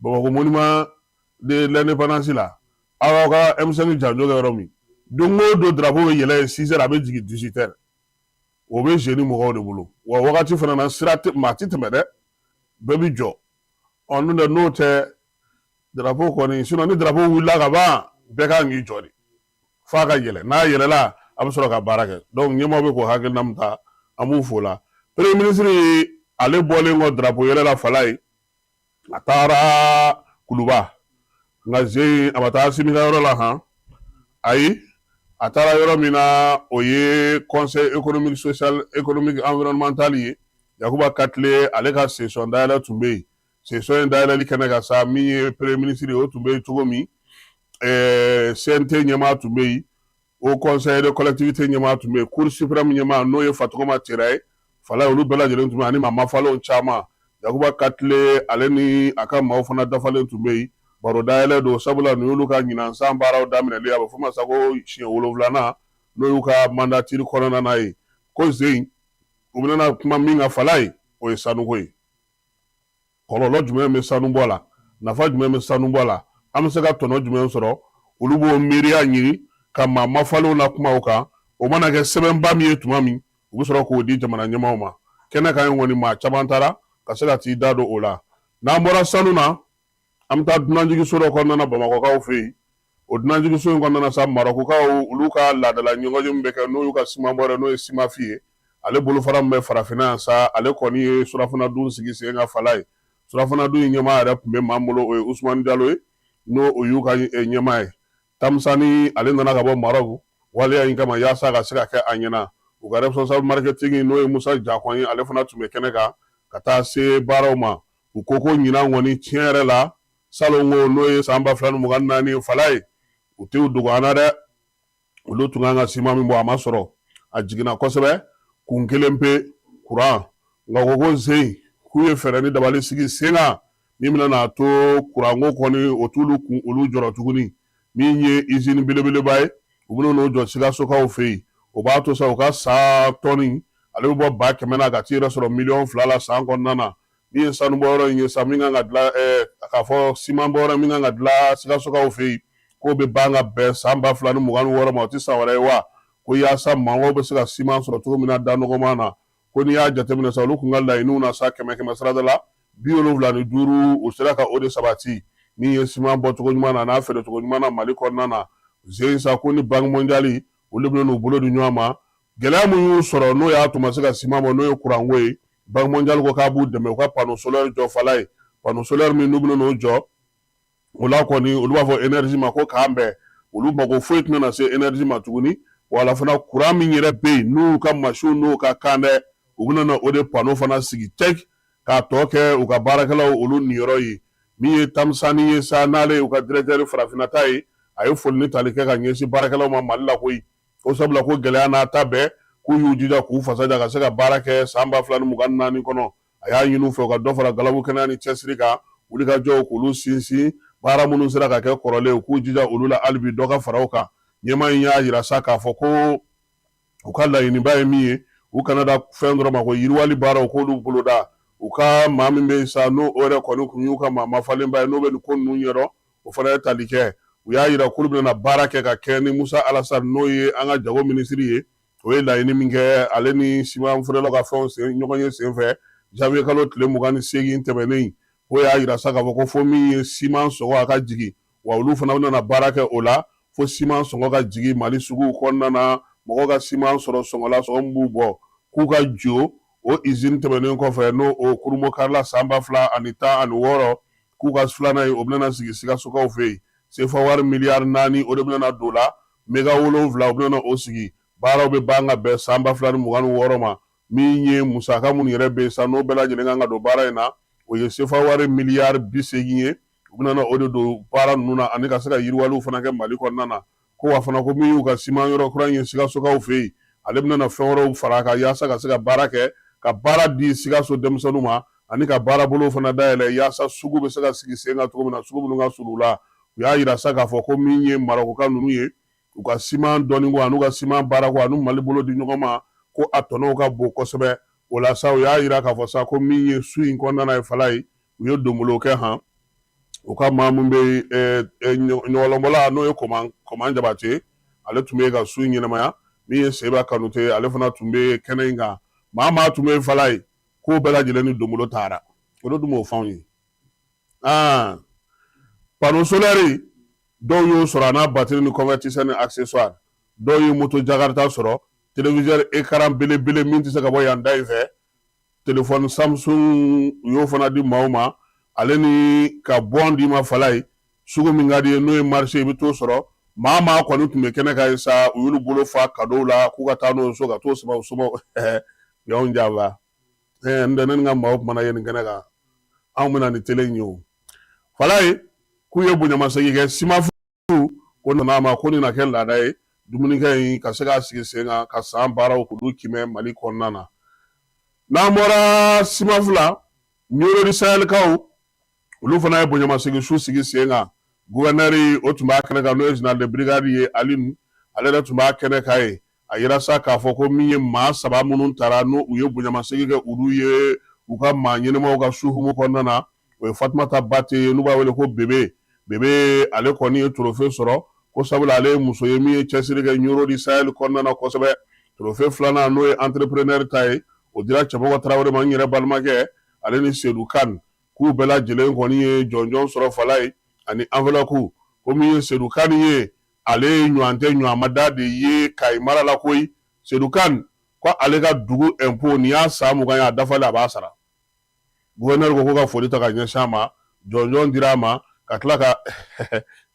[SPEAKER 10] Bamakɔ monument de l'indépendance la, aw ka M5 janjo kɛ yɔrɔ min, don o don drapeau bɛ yɛlɛ yen 6 heures, a bɛ jigin 18 heures. O bɛ jeunes mɔgɔw de bolo. Wa wagati fana na sira tɛ, maa ti tɛmɛ dɛ, bɛɛ bi jɔ. Ɔ n'o tɛ n'o tɛ drapeau kɔni, sinon ni drapeau wulila ka ban, bɛɛ kan k'i jɔ de f'a ka yɛlɛ. N'a yɛlɛla, a bɛ sɔrɔ ka baara kɛ. Donc ɲɛmaaw bɛ k'o hakilina min ta, an b'u fo la. Premier ministre ale bɔlen kɔ drapeau yɛlɛ la Falaye, a taara Kuluba, nka zen a ma taa Asimi ka yɔrɔ la han, ayi, a taara yɔrɔ min na o ye conseil économique social économique environnemental ye. Yakuba Katile ale ka session dayɛlɛ tun bɛ yen. Session in dayɛlɛli kɛnɛ kan sa, min ye premier ministre ye o tun bɛ yen cogo min, CNT ɲɛmaa tun bɛ yen, haut conseil de collectivité ɲɛmaa tun bɛ yen, cour suprême ɲɛmaa n'o ye Fatɔgɔma Tera ye, Falaye olu bɛɛ lajɛlen tun bɛ yen, ani maa mafalenw caman. Yakuba Katile ale ni a ka maaw fana dafalen tun bɛ yen. Baro dayɛlɛ don, sabula nin y'olu ka ɲinan san baaraw daminɛli, a bɛ fɔ ma sa ko siɲɛ 7nan, n'o y'u ka mandature kɔnɔna na ye. Ko zen u bɛna kuma min kan Falaye, o ye sanuko ye. Kɔlɔlɔ jumɛn bɛ sanubɔ la, nafa jumɛn bɛ sanubɔ la, an bɛ se ka tɔnɔ jumɛn sɔrɔ? Olu b'o miiriya ɲini ka maa mafalenw na kuma o kan. O mana kɛ sɛbɛnba min ye tuma min, u bɛ sɔrɔ k'o di jamana ɲɛmaaw ma. Kɛnɛ kan yen kɔni, maa caman taara ka se ka t'i da don o la. N'an bɔra sanu na, an bɛ taa dunanjiginso dɔ kɔnɔna na Bamakɔkaw fɛ yen. O dunanjiginso in kɔnɔna na sa, Marɔkukaw olu ka laadala ɲɔgɔnye min bɛ kɛ, n'o y'u ka simanbɔ n'o ye Simafi ye, ale bolofara min bɛ farafinna yan sa, ale kɔni ye surafana dun sigi sen kan Falaye. Surafana dun in ɲɛmaa yɛrɛ tun bɛ maa bolo, o ye Usumani Jalo ye, n'o o y'u ka ɲɛmaa ye. Tamusani ale nana ka bɔ Marɔku waleya in kama yaasa ka se ka kɛ a ɲɛna. U ka responsable marketing n'o ye Musa Jakɔn ye, ale fana tun bɛ kɛnɛ kan ka taa se baaraw ma. U ko ko ɲinan kɔni tiɲɛ yɛrɛ la, salon ko n'o ye san 2024 Falaye, u t'u dogo an na dɛ. Olu tun kan ka siman min bɔ, a ma sɔrɔ, a jiginna kosɛbɛ, kun kelen pe, kuran. Nka ko ko zen k'u ye fɛɛrɛ ni dabali sigi sen kan min bɛna n'a to kuranko kɔni o t'olu kun olu jɔrɔ tuguni. Min ye izini belebeleba ye, u bɛna n'o jɔ Sikasokaw fɛ yen. O b'a to sa u ka san tɔni ale bɛ bɔ 100,000 na ka t'i yɛrɛ sɔrɔ 2 miliyɔn la san kɔnɔna na. Min ye sanubɔyɔrɔ in ye sa, min kan ka dilan, k'a fɔ simanbɔyɔrɔ min kan ka dilan Sikasokaw fɛ yen, k'o bɛ ban ka bɛn san 2026 ma, o tɛ san wɛrɛ ye wa? Ko yaasa mɔgɔw bɛ se ka siman sɔrɔ cogo min na da nɔgɔman na. Ko n'i y'a jateminɛ sa, olu tun ka laɲiniw na sa, kɛmɛ kɛmɛ sarada la 75, u sera ka o de sabati. Min ye siman bɔcogo ɲuman na n'a feerecogo ɲuman na Mali kɔnɔna na, zen sa ko ni Banque mondiale olu bɛna n'u bolo di ɲɔgɔn ma. Gɛlɛya min y'u sɔrɔ n'o y'a to ma se ka siman bɔ, n'o ye kuranko ye, Banque mondiale ko k'a b'u dɛmɛ u ka panneau solaire jɔ Falaye. Panneau solaire min n'u bɛna n'o jɔ, o la kɔni olu b'a fɔ énergie ma ko k'an bɛn, olu mago foyi tɛna na se énergie ma tuguni. Wala fana kuran min yɛrɛ bɛ yen n'u ka masiw n'o ka kan dɛ, u bɛna na o de panneau fana sigi cɛk k'a tɔ kɛ u ka baarakɛlaw olu niyɔrɔ ye. Min ye Tamusani ye sa, n'ale y'u ka directeur farafinna ta ye, a ye foli ni tali kɛ ka ɲɛsin baarakɛlaw ma Mali la koyi. Ko sabula ko gɛlɛya n'a ta bɛɛ, k'u y'u jija k'u fasa da ka se ka baara kɛ san 2024 kɔnɔ. A y'a ɲini u fɛ u ka dɔ fara galabu kɛnɛya ni cɛsiri kan, wulikajɔw k'olu sinsin, baara minnu sera ka kɛ kɔrɔlen u k'u jija olu la hali bi dɔ ka fara o kan. Ɲɛmaa in y'a jira sa k'a fɔ ko u ka laɲiniba ye min ye, u kana da fɛn dɔrɔn ma ko yiriwali baaraw k'olu boloda. U ka maa min bɛ yen sa, n'o o yɛrɛ kɔni tun y'u ka maa mafalenba ye, n'o bɛ nin ko ninnu ɲɛdɔn, o fana ye tali kɛ. U y'a jira k'olu bɛna baara kɛ ka kɛɲɛ ni Musa Alasani, n'o ye an ka jago minisiri ye, o ye laɲini min kɛ ale ni siman feerelaw ka fɛnw sen ɲɔgɔn ye senfɛ janvier kalo tile 28 tɛmɛnen. O y'a jira sa k'a fɔ ko fo min ye siman sɔngɔ a ka jigin, wa olu fana bɛna baara kɛ o la fo siman sɔngɔ ka jigin Mali suguw kɔnɔna na, mɔgɔw ka siman sɔrɔ sɔngɔ la, sɔngɔ min b'u bɔ. K'u ka jo o izini tɛmɛnen kɔfɛ, n'o o kurunbonkarila san 2016, k'u ka filanan ye, o bɛna sigi Sikasokaw fɛ yen. Sefa wari miliyari 4, o de bɛna don la, mega 7, o bɛna o sigi. Baaraw bɛ ban ka bɛn san 2026 ma. Min ye musaka minnu yɛrɛ bɛ yen sa, n'o bɛɛ lajɛlen kan ka don baara in na, o ye sefa wari miliyari 80 ye. U bɛna o de don baara ninnu na, ani ka se ka yiriwaliw fana kɛ Mali kɔnɔna na. Ko wa fana, ko min y'u ka siman yɔrɔ kura in ye Sikasokaw fɛ yen, ale bɛna fɛn wɛrɛw fara a kan yaasa ka se ka baara kɛ, ka baara di Sikaso denmisɛnninw ma, ani ka baarabolow fana dayɛlɛ yaasa sugu bɛ se ka sigi sen kan cogo min na, sugu minnu ka surun u la. U y'a jira sa k'a fɔ ko min ye Marɔkuka ninnu ye, u ka siman dɔnniko an'u ka siman baarako ani Mali bolo di ɲɔgɔn ma, ko a tɔnɔw ka bon kosɛbɛ. O la sa, u y'a jira k'a fɔ sa ko min ye su in kɔnɔna na ye, fala ye, u ye donbolo kɛ han. U ka maa min bɛ ɲɔgɔlɔnbɔla, n'o ye Koman Jabate, ale tun bɛ ka su in ɲɛnamaya. Min ye Seba Kanute, ale fana tun bɛ kɛnɛ in kan. Maa maa tun bɛ fala ye, k'o bɛɛ lajɛlen ni donbolo taara. O de dun b'o f'anw ye. Aa, panneau solaire dɔw y'o sɔrɔ, a n'a batiri ni convertisseur ni accessoire. Dɔw ye moto Jakarta sɔrɔ, téléviseur écran belebele min tɛ se ka bɔ yan da in fɛ, téléphone Samsung, u y'o fana di maaw ma, ale ni ka bon d'i ma fala ye, sugu min ka di ye, n'o ye marché, i bɛ t'o sɔrɔ. Maa maa kɔni tun bɛ kɛnɛ kan ye sa, u y'olu bolo fa cadeau la k'u ka taa n'o ye so ka t'o sama u somɔgɔw. U y'anw janfa. N tɛ ne ni n ka maaw kumana ye nin kɛnɛ kan, anw bɛna ni télé in ye. O fala ye k'u ye bonyamasegin kɛ SIMAFU ko nana ma, ko nin na kɛ laada ye, dumunikɛ in ka se k'a sigi sen kan ka san baaraw k'olu kimɛ Mali kɔnɔna na. N'an bɔra SIMAFU la, Ɲoro du Sahelkaw, olu fana ye bonyamasegin su sigi sen kan. Gouverneur, o tun b'a kɛnɛ kan, n'o ye général de brigade ye Alioune, ale yɛrɛ tun b'a kɛnɛ kan ye. A yira sa k'a fɔ ko min ye maa saba minnu tara, n'u u ye bonyamasegin kɛ olu ye u ka maa ɲɛnamaw ka su hukumu kɔnɔna na, o ye Fatumata Bate ye, n'u b'a wele ko Bebe Bebe. Ale kɔni ye trophée sɔrɔ ko sabula ale ye muso ye min ye cɛsiri kɛ Ɲoro du Sahel kɔnɔna na kosɛbɛ. Trophée filanan, n'o ye entrepreneur ta ye, o dira Cɛmɔgɔ Tarawele ma, n yɛrɛ balimakɛ, ale ni Sedu Kan, k'u bɛɛ lajɛlen kɔni ye jɔnjɔn sɔrɔ fala ye, ani enveloppe. Ko min ye Sedu Kan ye, ale ye ɲɔgɔn tɛ ɲɔgɔnmada de ye Kayi mara la koyi. Sedu Kan ko ale ka dugu impôt, nin y'a san 20 ye, a dafalen, a b'a sara. Gouverneur ko ka foli ta ka ɲɛsin a ma, jɔnjɔn dira a ma, ka tila ka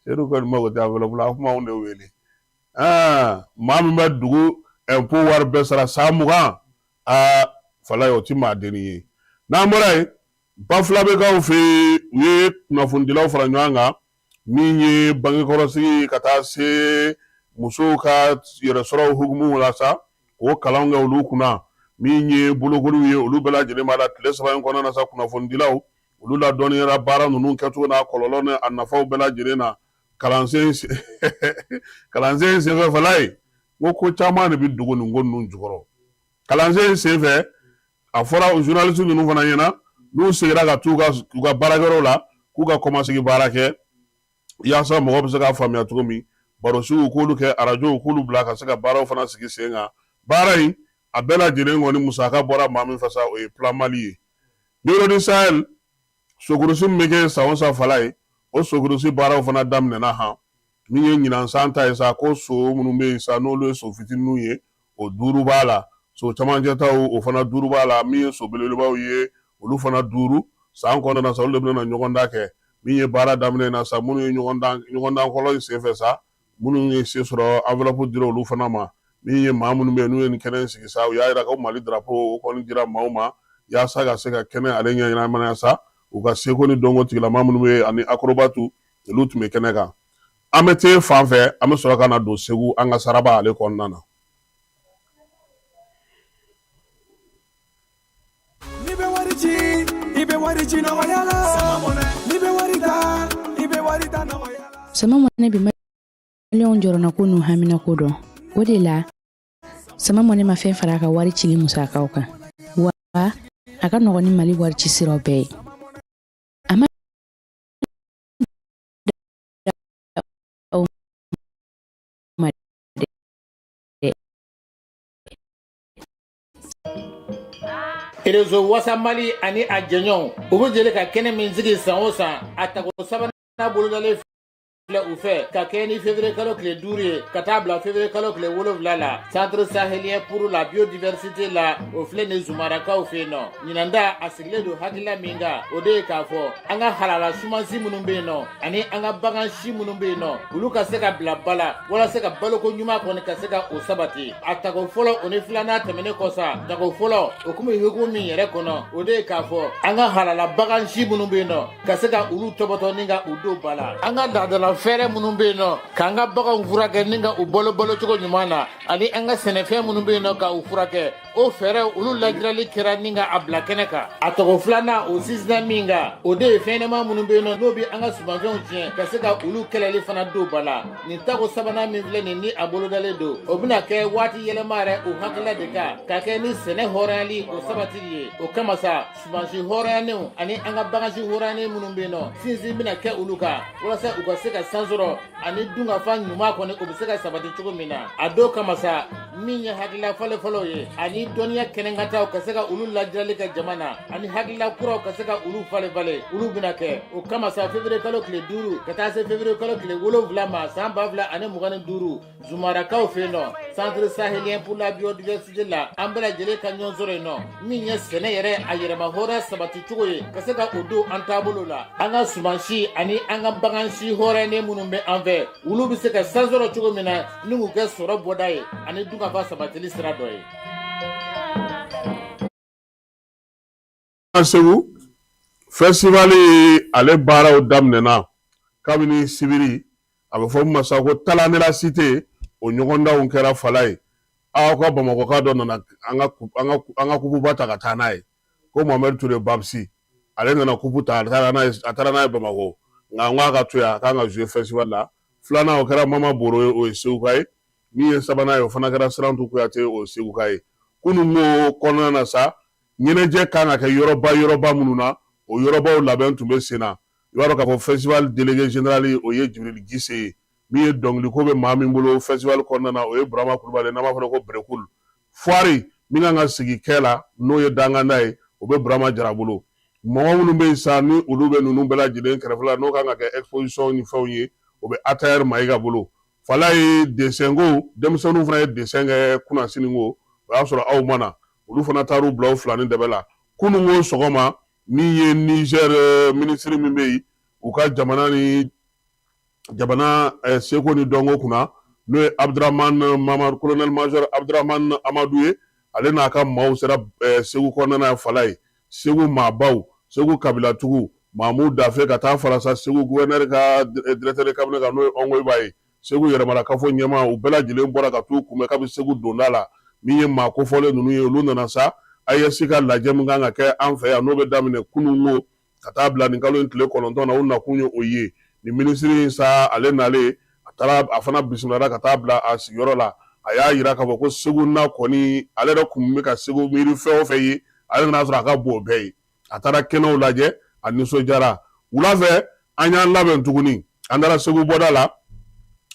[SPEAKER 10] Sedu kɔni mago tɛ enveloppe la, a kuma anw de wele. Maa min bɛ dugu impôt wari bɛɛ sara san 20, aa fala ye, o ti maa dennin ye. N'an bɔra yen, Bafulabɛkaw fɛ yen, u ye kunnafonidilaw fara ɲɔgɔn kan, min ye bangekɔrɔsigi ka taa se musow ka yɛrɛsɔrɔ hukumu la sa, k'o kalan kɛ olu kunna. Min ye bolokoliw ye, olu bɛɛ lajɛlen b'a la. Tile 3 in kɔnɔna na sa, kunnafonidilaw olu ladɔnniyara baara ninnu kɛcogo n'a kɔlɔlɔ ni a nafaw bɛɛ lajɛlen na kalansen kalansen senfɛ. Fala ye, n ko caman de bɛ dogo nin ko ninnu jukɔrɔ. Kalansen senfɛ, a fɔra journaliste ninnu fana ɲɛna, n'u seginna ka t'u ka u ka baarakɛyɔrɔw la, k'u ka kɔmasegin baara kɛ yaasa mɔgɔ bɛ se k'a faamuya cogo min. Barosigiw k'olu kɛ, arajow k'olu bila ka se ka baaraw fana sigi sen kan. Baara in a bɛɛ lajɛlen kɔni musaka bɔra maa min fɛ sa, o ye Plan Mali ye. Ɲoro du Sahel, sokurusi min bɛ kɛ san o san fala ye, o sokurusi baaraw fana daminɛna han. Min ye ɲinan san ta ye sa, ko so minnu bɛ yen sa, n'olu ye so fitininw ye, o 5 b'a la, so camancɛtaw, o fana 5 b'a la, min ye so belebelebaw ye, olu fana 5. San kɔnɔna na sa, olu de bɛna ɲɔgɔndan kɛ. Min ye baara daminɛ na sa, minnu ye ɲɔgɔndan fɔlɔ in senfɛ sa, minnu ye se sɔrɔ, enveloppe dira olu fana ma. Min ye maa minnu bɛ yen n'u ye nin kɛnɛ in sigi sa, u y'a jira ko Mali drapeau, o kɔni dira maaw ma yaasa ka se ka kɛnɛ ale ɲɛnamaya sa. U ka seko ni dɔnko tigilama minnu bɛ yen ani akorobatu, olu tun bɛ kɛnɛ kan. An bɛ te fan fɛ, an bɛ sɔrɔ ka na don Segu, an ka saraba ale kɔnɔna na.
[SPEAKER 12] N'i bɛ wari ci, i bɛ wari ci nɔgɔya la. N'i bɛ wari ta, i bɛ wari ta nɔgɔya la.
[SPEAKER 13] Sama Mɔnɛ bɛ maliyɛnw jɔrɔnako n'u haminako dɔn. O de la, Sama Mɔnɛ ma fɛn fara a ka wari cili musakaw kan, wa a A ka nɔgɔn ni Mali wari ci siraw bɛɛ ye. A ma aw ma dɛ.
[SPEAKER 14] Réseau Wasa Mali ani a jɛɲɔgɔnw u bɛ jɛli ka kɛnɛ min sigi san o san a tako sabanan bolodalen filɛ u fɛ ka kɛɲɛ ni février kalo tile 5 ye ka taa bila février kalo tile 7 la centre sahélien pour la biodiversité la o filɛ nin zumarakaw fɛ yen nɔ ɲinan ta a sigilen don hakilila min kan o de ye k'a fɔ an ka halala sumansi minnu bɛ yen nɔ ani an ka bagan si minnu bɛ yen nɔ olu ka se ka bila ba la walasa ka baloko ɲuman kɔni ka se ka o sabati a tako fɔlɔ o ni filanan tɛmɛnen kɔ sa tako fɔlɔ o kun bɛ hukumu min yɛrɛ kɔnɔ o de ye k'a fɔ an ka halala bagan si minnu bɛ yen nɔ ka se ka olu tɔbɔtɔ ni ka u don ba la an ka laadala fɛɛrɛ minnu bɛ yen nɔ k'an ka baganw furakɛ ni ka u balo balocogo ɲuman na ani an ka sɛnɛfɛn minnu bɛ yen nɔ ka u furakɛ o fɛɛrɛ olu lajirali kɛra ni ka a bila kɛnɛ kan a tako filanan o sinsinna min kan o de ye fɛnɲɛnɛma minnu bɛ yen nɔ n'o bɛ an ka sumanfɛnw tiɲɛ ka se ka olu kɛlɛli fana don ba la nin tako sabanan min filɛ nin ni a bolodalen don o bɛna kɛ waati yɛlɛma yɛrɛ o hakilila de kan ka kɛ ni sɛnɛ hɔrɔnyali o sabatili ye o kama sa sumansi hɔrɔnyanenw ani an ka bagansi hɔrɔnyanen minnu bɛ yen nɔ sinsin bɛna kɛ olu kan walasa u ka se ka san sɔrɔ ani dunkafa ɲuman kɔni o bɛ se ka sabati cogo min na a dɔw kama sa min ye hakilila falenfalenw ye ani dɔnniya kɛnɛkantaw ka se ka olu lajirali kɛ jama na ani hakilila kuraw ka se ka olu falen falen olu bɛna kɛ o kama sa février kalo tile 5 ka taa se février kalo tile 7 ma san 2025 Zumarakaw fɛ yen nɔ centre sahélien pour la biodiversité la an bɛɛ lajɛlen ka ɲɔgɔn sɔrɔ yen nɔ min ye sɛnɛ yɛrɛ a yɛrɛma hɔrɔnya sabati cogo ye ka se ka o don an taabolo la an ka sumansi ani an ka bagansi hɔrɔnyalen minnu bɛ an fɛ olu bɛ se ka san sɔrɔ cogo min na ni k'u kɛ sɔrɔ bɔda ye ani dunkafa sabatili sira dɔ ye.
[SPEAKER 10] Segu festival ale baaraw daminɛna kabini sibiri a bɛ fɔ min ma sa ko talent de la cité o ɲɔgɔndanw kɛra fala ye aw ka bamakɔka dɔ nana an ka kupuba ta ka taa n'a ye ko Mohamed Ture Babsi ale nana kupu ta a taara n'a ye Bamakɔ nka n ko a ka to yan a kan ka jouer festival la filanan o kɛra Mama Boro ye o ye Seguka ye min ye sabanan ye o fana kɛra Sirantu Kuyate o ye Seguka ye kununko kɔnɔna na sa ɲɛnajɛ kan ka kɛ yɔrɔba yɔrɔba minnu na o yɔrɔbaw labɛn tun bɛ sen na i b'a dɔn k'a fɔ festival délégué général o ye Jibril Gise ye min ye dɔnkiliko bɛ maa min bolo festival kɔnɔna na o ye Burama Kulubali n'an b'a fɔ ko Berekul foire min kan ka sigi kɛ la n'o ye danganda ye o bɛ Burama Jara bolo mɔgɔ minnu bɛ yen sa ni olu bɛ ninnu bɛɛ lajɛlen kɛrɛfɛ la n'o kan ka kɛ exposition ni fɛnw ye o bɛ ATR Mayiga bolo fala ye dessin ko denmisɛnninw fana ye dessin kɛ kunasini ko o y'a sɔrɔ aw ma na olu fana taar'u bila u fila ni dɛbɛ la kununko sɔgɔma min ye Niger minisiri min bɛ yen u ka jamana ni jamana seko ni dɔnko kunna n'o ye Abdramane Mamadu colonel major Abdramane Amadu ye ale n'a ka maaw sera Segu kɔnɔna na fala ye Segu maabaw Segu kabilatigiw Mamu Dafe ka taa fara sa Segu gouverneur ka directeur de cabinet kan n'o ye Ongoyiba ye Segu yɛrɛmarakafo ɲɛmaa u bɛɛ lajɛlen bɔra ka t'u kunbɛn kabi Segu donda la min ye maa kofɔlen ninnu ye olu nana sa AES ka lajɛ min kan ka kɛ an fɛ yan n'o bɛ daminɛ kununko ka taa bila nin kalo in tile 9 na u nakun ye o ye nin minisiri in sa ale nalen a taara a fana bisimilala ka taa bila a sigiyɔrɔ la a y'a jira k'a fɔ ko Segu na kɔni ale yɛrɛ kun bɛ ka Segu miiri fɛn o fɛn ye ale nana sɔrɔ a ka bon o bɛɛ ye a taara kɛnɛw lajɛ a nisɔndiyara wula fɛ an y'an labɛn tuguni an taara Segu bɔda la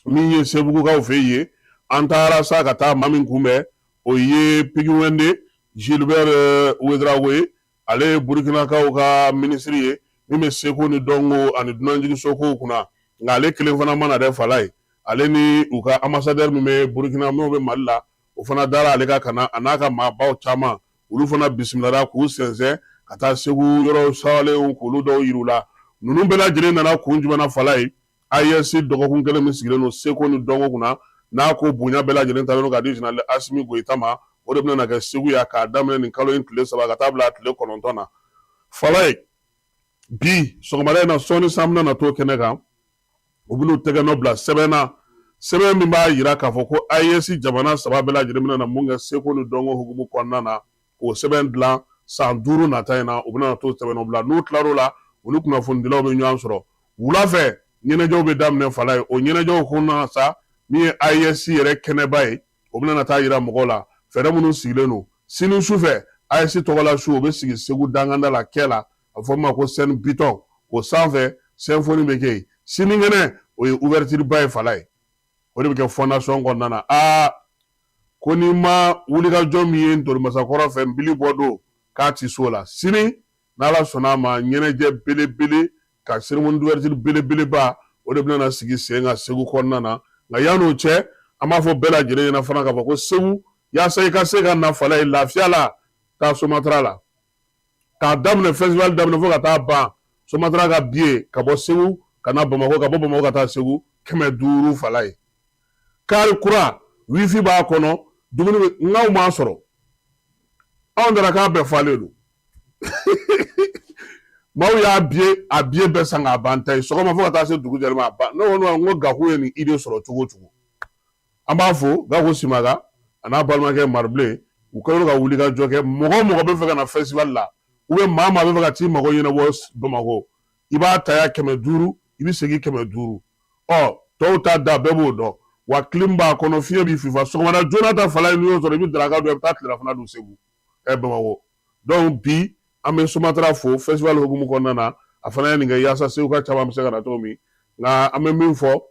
[SPEAKER 10] min ye Sebugukaw fɛ yen an taara sa ka taa maa min kunbɛn o ye Pikuwende Gilbert Ouedraogo ye ale ye Burukinakaw ka minisiri ye min bɛ seko ni dɔnko ani dunanjiginsokow kunna nka ale kelen fana ma na dɛ fala ye ale ni u ka ambassadeur min bɛ Burukina n'o bɛ Mali la o fana dara ale kan ka na a n'a ka maabaw caman olu fana bisimilara k'u sɛnsɛn ka taa Segu yɔrɔ sawalenw k'olu dɔw yir'u la ninnu bɛɛ lajɛlen nana kun jumɛn na fala ye AES dɔgɔkun kelen min sigilen don seko ni dɔnko kunna n'a ko bonya bɛɛ lajɛlen talen don ka di général Asimi Goyita ma o de bɛna na kɛ Segu yan k'a daminɛ nin kalo in tile 3 ka taa bila a tile 9 na fala ye bi sɔgɔmada in na sɔɔni sa an bɛna na to kɛnɛ kan u bɛn'u tɛgɛ nɔ bila sɛbɛn na sɛbɛn min b'a jira k'a fɔ ko AES jamana 3 bɛɛ lajɛlen bɛna na mun kɛ seko ni dɔnko hukumu kɔnɔna na k'o sɛbɛn dilan san 5 nata in na u bɛna t'o sɛbɛn nɔ bila n'u tilar'o la u ni kunnafonidilaw bɛ ɲɔgɔn sɔrɔ wula fɛ ɲɛnajɛw bɛ daminɛ fala ye o ɲɛnajɛw kɔnɔna sa min ye AES yɛrɛ kɛnɛba ye o bɛna na taa jira mɔgɔw la fɛɛrɛ minnu sigilen don sini su fɛ AES tɔgɔla su, o bɛ sigi Segu danganda la kɛ la, a bɛ fɔ min ma ko scène Python. O sanfɛ symphonie bɛ kɛ yen. Sinikɛnɛ, o ye ouverture ba ye fala ye, o de bɛ kɛ fondation kɔnɔna na. Aa, ko n'i ma wulikajɔ min ye Ntolimasakɔrɔ fɛ nbili bɔ don k'a ti so la sini, n'Ala sɔnna a ma, ɲɛnajɛ belebele ka cérémonie d'ouverture belebeleba, o de bɛna sigi sen kan Segu kɔnɔna na. Nka yann'o cɛ, an b'a fɔ bɛɛ lajɛlen ɲɛna fana k'a fɔ ko Segu, yaasa i ka se ka na fala ye lafiya la, taa Somatra la. K'a daminɛ festival daminɛ fo ka taa ban, Somatra ka billet ka bɔ Segu ka na Bamakɔ, ka bɔ Bamakɔ ka taa Segu, 500 fala ye. Kari kura, wifi b'a kɔnɔ, dumuni bɛ n'aw m'a sɔrɔ. Anw taara k'a bɛɛ falen don. Maaw y'a billet, a billet bɛɛ san k'a ban ta ye sɔgɔma fo ka taa se dugu jɛli ma, a ban. Ne ko n ko Gaku ye nin idée sɔrɔ cogo o cogo, an b'a fo. Gaku Simaga a n'a balimakɛ Maribilen, u kɛlen ka wuli ka jɔ kɛ. Mɔgɔ o mɔgɔ bɛ fɛ ka na festival la, ou bien maa maa bɛ fɛ ka t'i mago ɲɛnabɔ Bamakɔ, i b'a ta ya 500, i bɛ segin 500. Ɔ, tɔw ta da bɛɛ b'o dɔn. Wa clim b'a kɔnɔ, fiɲɛ b'i fifa. Sɔgɔmada joona ta fala ye, n'i y'o sɔrɔ, i bɛ daraka dun, i bɛ taa tilelafana dun Segu, ɛ Bamakɔ. Donc bi an bɛ Somatra fo festival hukumu kɔnɔna na. A fana ye nin kɛ yaasa Segu ka caman bɛ se ka na cogo min. Nka an bɛ min fɔ,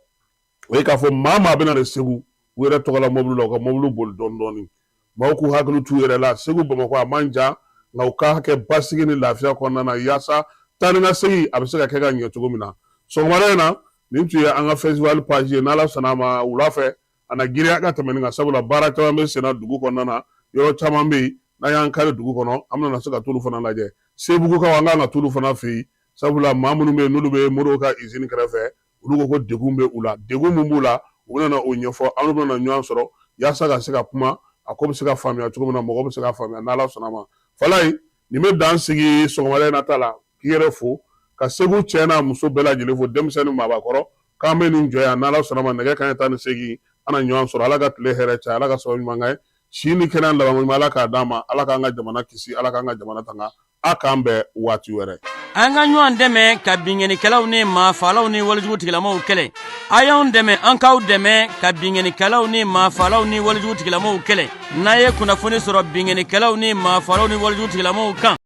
[SPEAKER 10] o ye k'a fɔ maa maa bɛ na de Segu u yɛrɛ tɔgɔla mobili la, u ka mobili boli dɔɔni dɔɔni. Maaw k'u hakili t'u yɛrɛ la. Segu Bamakɔ a man jan, nka u ka kɛ basigi ni lafiya kɔnɔna na, yaasa taa ni ka segin a bɛ se ka kɛ ka ɲɛ cogo min na. Sɔgɔmada in na, nin tun ye an ka festival page ye. N'Ala sɔnna a ma, wula fɛ a na girinya ka tɛmɛ nin kan, sabula baara caman bɛ senna dugu kɔnɔna na. Yɔrɔ caman bɛ yen, n'an y'an kari dugu kɔnɔ, an bɛna se ka t'olu fana lajɛ. Sebugukaw, an kan ka t'olu fana fɛ yen, sabula maa minnu bɛ yen, n'olu bɛ Modibo ka usine kɛrɛfɛ, olu ko ko degun bɛ u la. Degun min b'u la, u bɛna o ɲɛfɔ. An bɛna ɲɔgɔn sɔrɔ yaasa ka se ka kuma, a ko bɛ se ka faamuya cogo min na, mɔgɔ bɛ se ka faamuya, n'Ala sɔnna a ma. Falaye, nin bɛ dan sigi sɔgɔmada in na ta la, k'i yɛrɛ fo, ka Segu cɛ n'a muso bɛɛ lajɛlen fo, denmisɛnnin maabakɔrɔ, k'an bɛ nin jɔ yan. N'Ala sɔnna ma, nɛgɛ kanɲɛ 18, an na ɲɔgɔn sɔrɔ. Ala ka tile hɛrɛ caya, Ala ka sababu ɲuman k'an ye, si ni kɛnɛya labanko ɲuman, Ala k'a d'an ma, Ala k'an ka jamana kisi, Ala k'an ka jamana tanga. A k'an bɛn waati wɛrɛ.
[SPEAKER 15] An ka ɲɔgɔn dɛmɛ ka binkannikɛlaw ni maafaalaw ni walejugu tigilamaw kɛlɛ. A y'anw dɛmɛ, an k'aw dɛmɛ ka binkannikɛlaw ni maafaalaw ni walejugu tigilamaw kɛlɛ. N'a ye kunnafoni sɔrɔ binkannikɛlaw ni maafaalaw ni walejugu tigilamaw kan,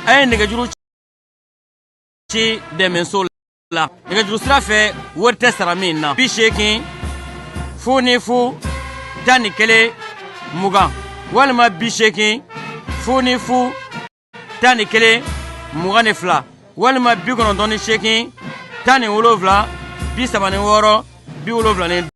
[SPEAKER 15] a ye nɛgɛjuru ci dɛmɛso la nɛgɛjuru sira fɛ, wari tɛ sara min na: 80 00 11 20, walima 80 00 11 22, walima 98 17 36 76.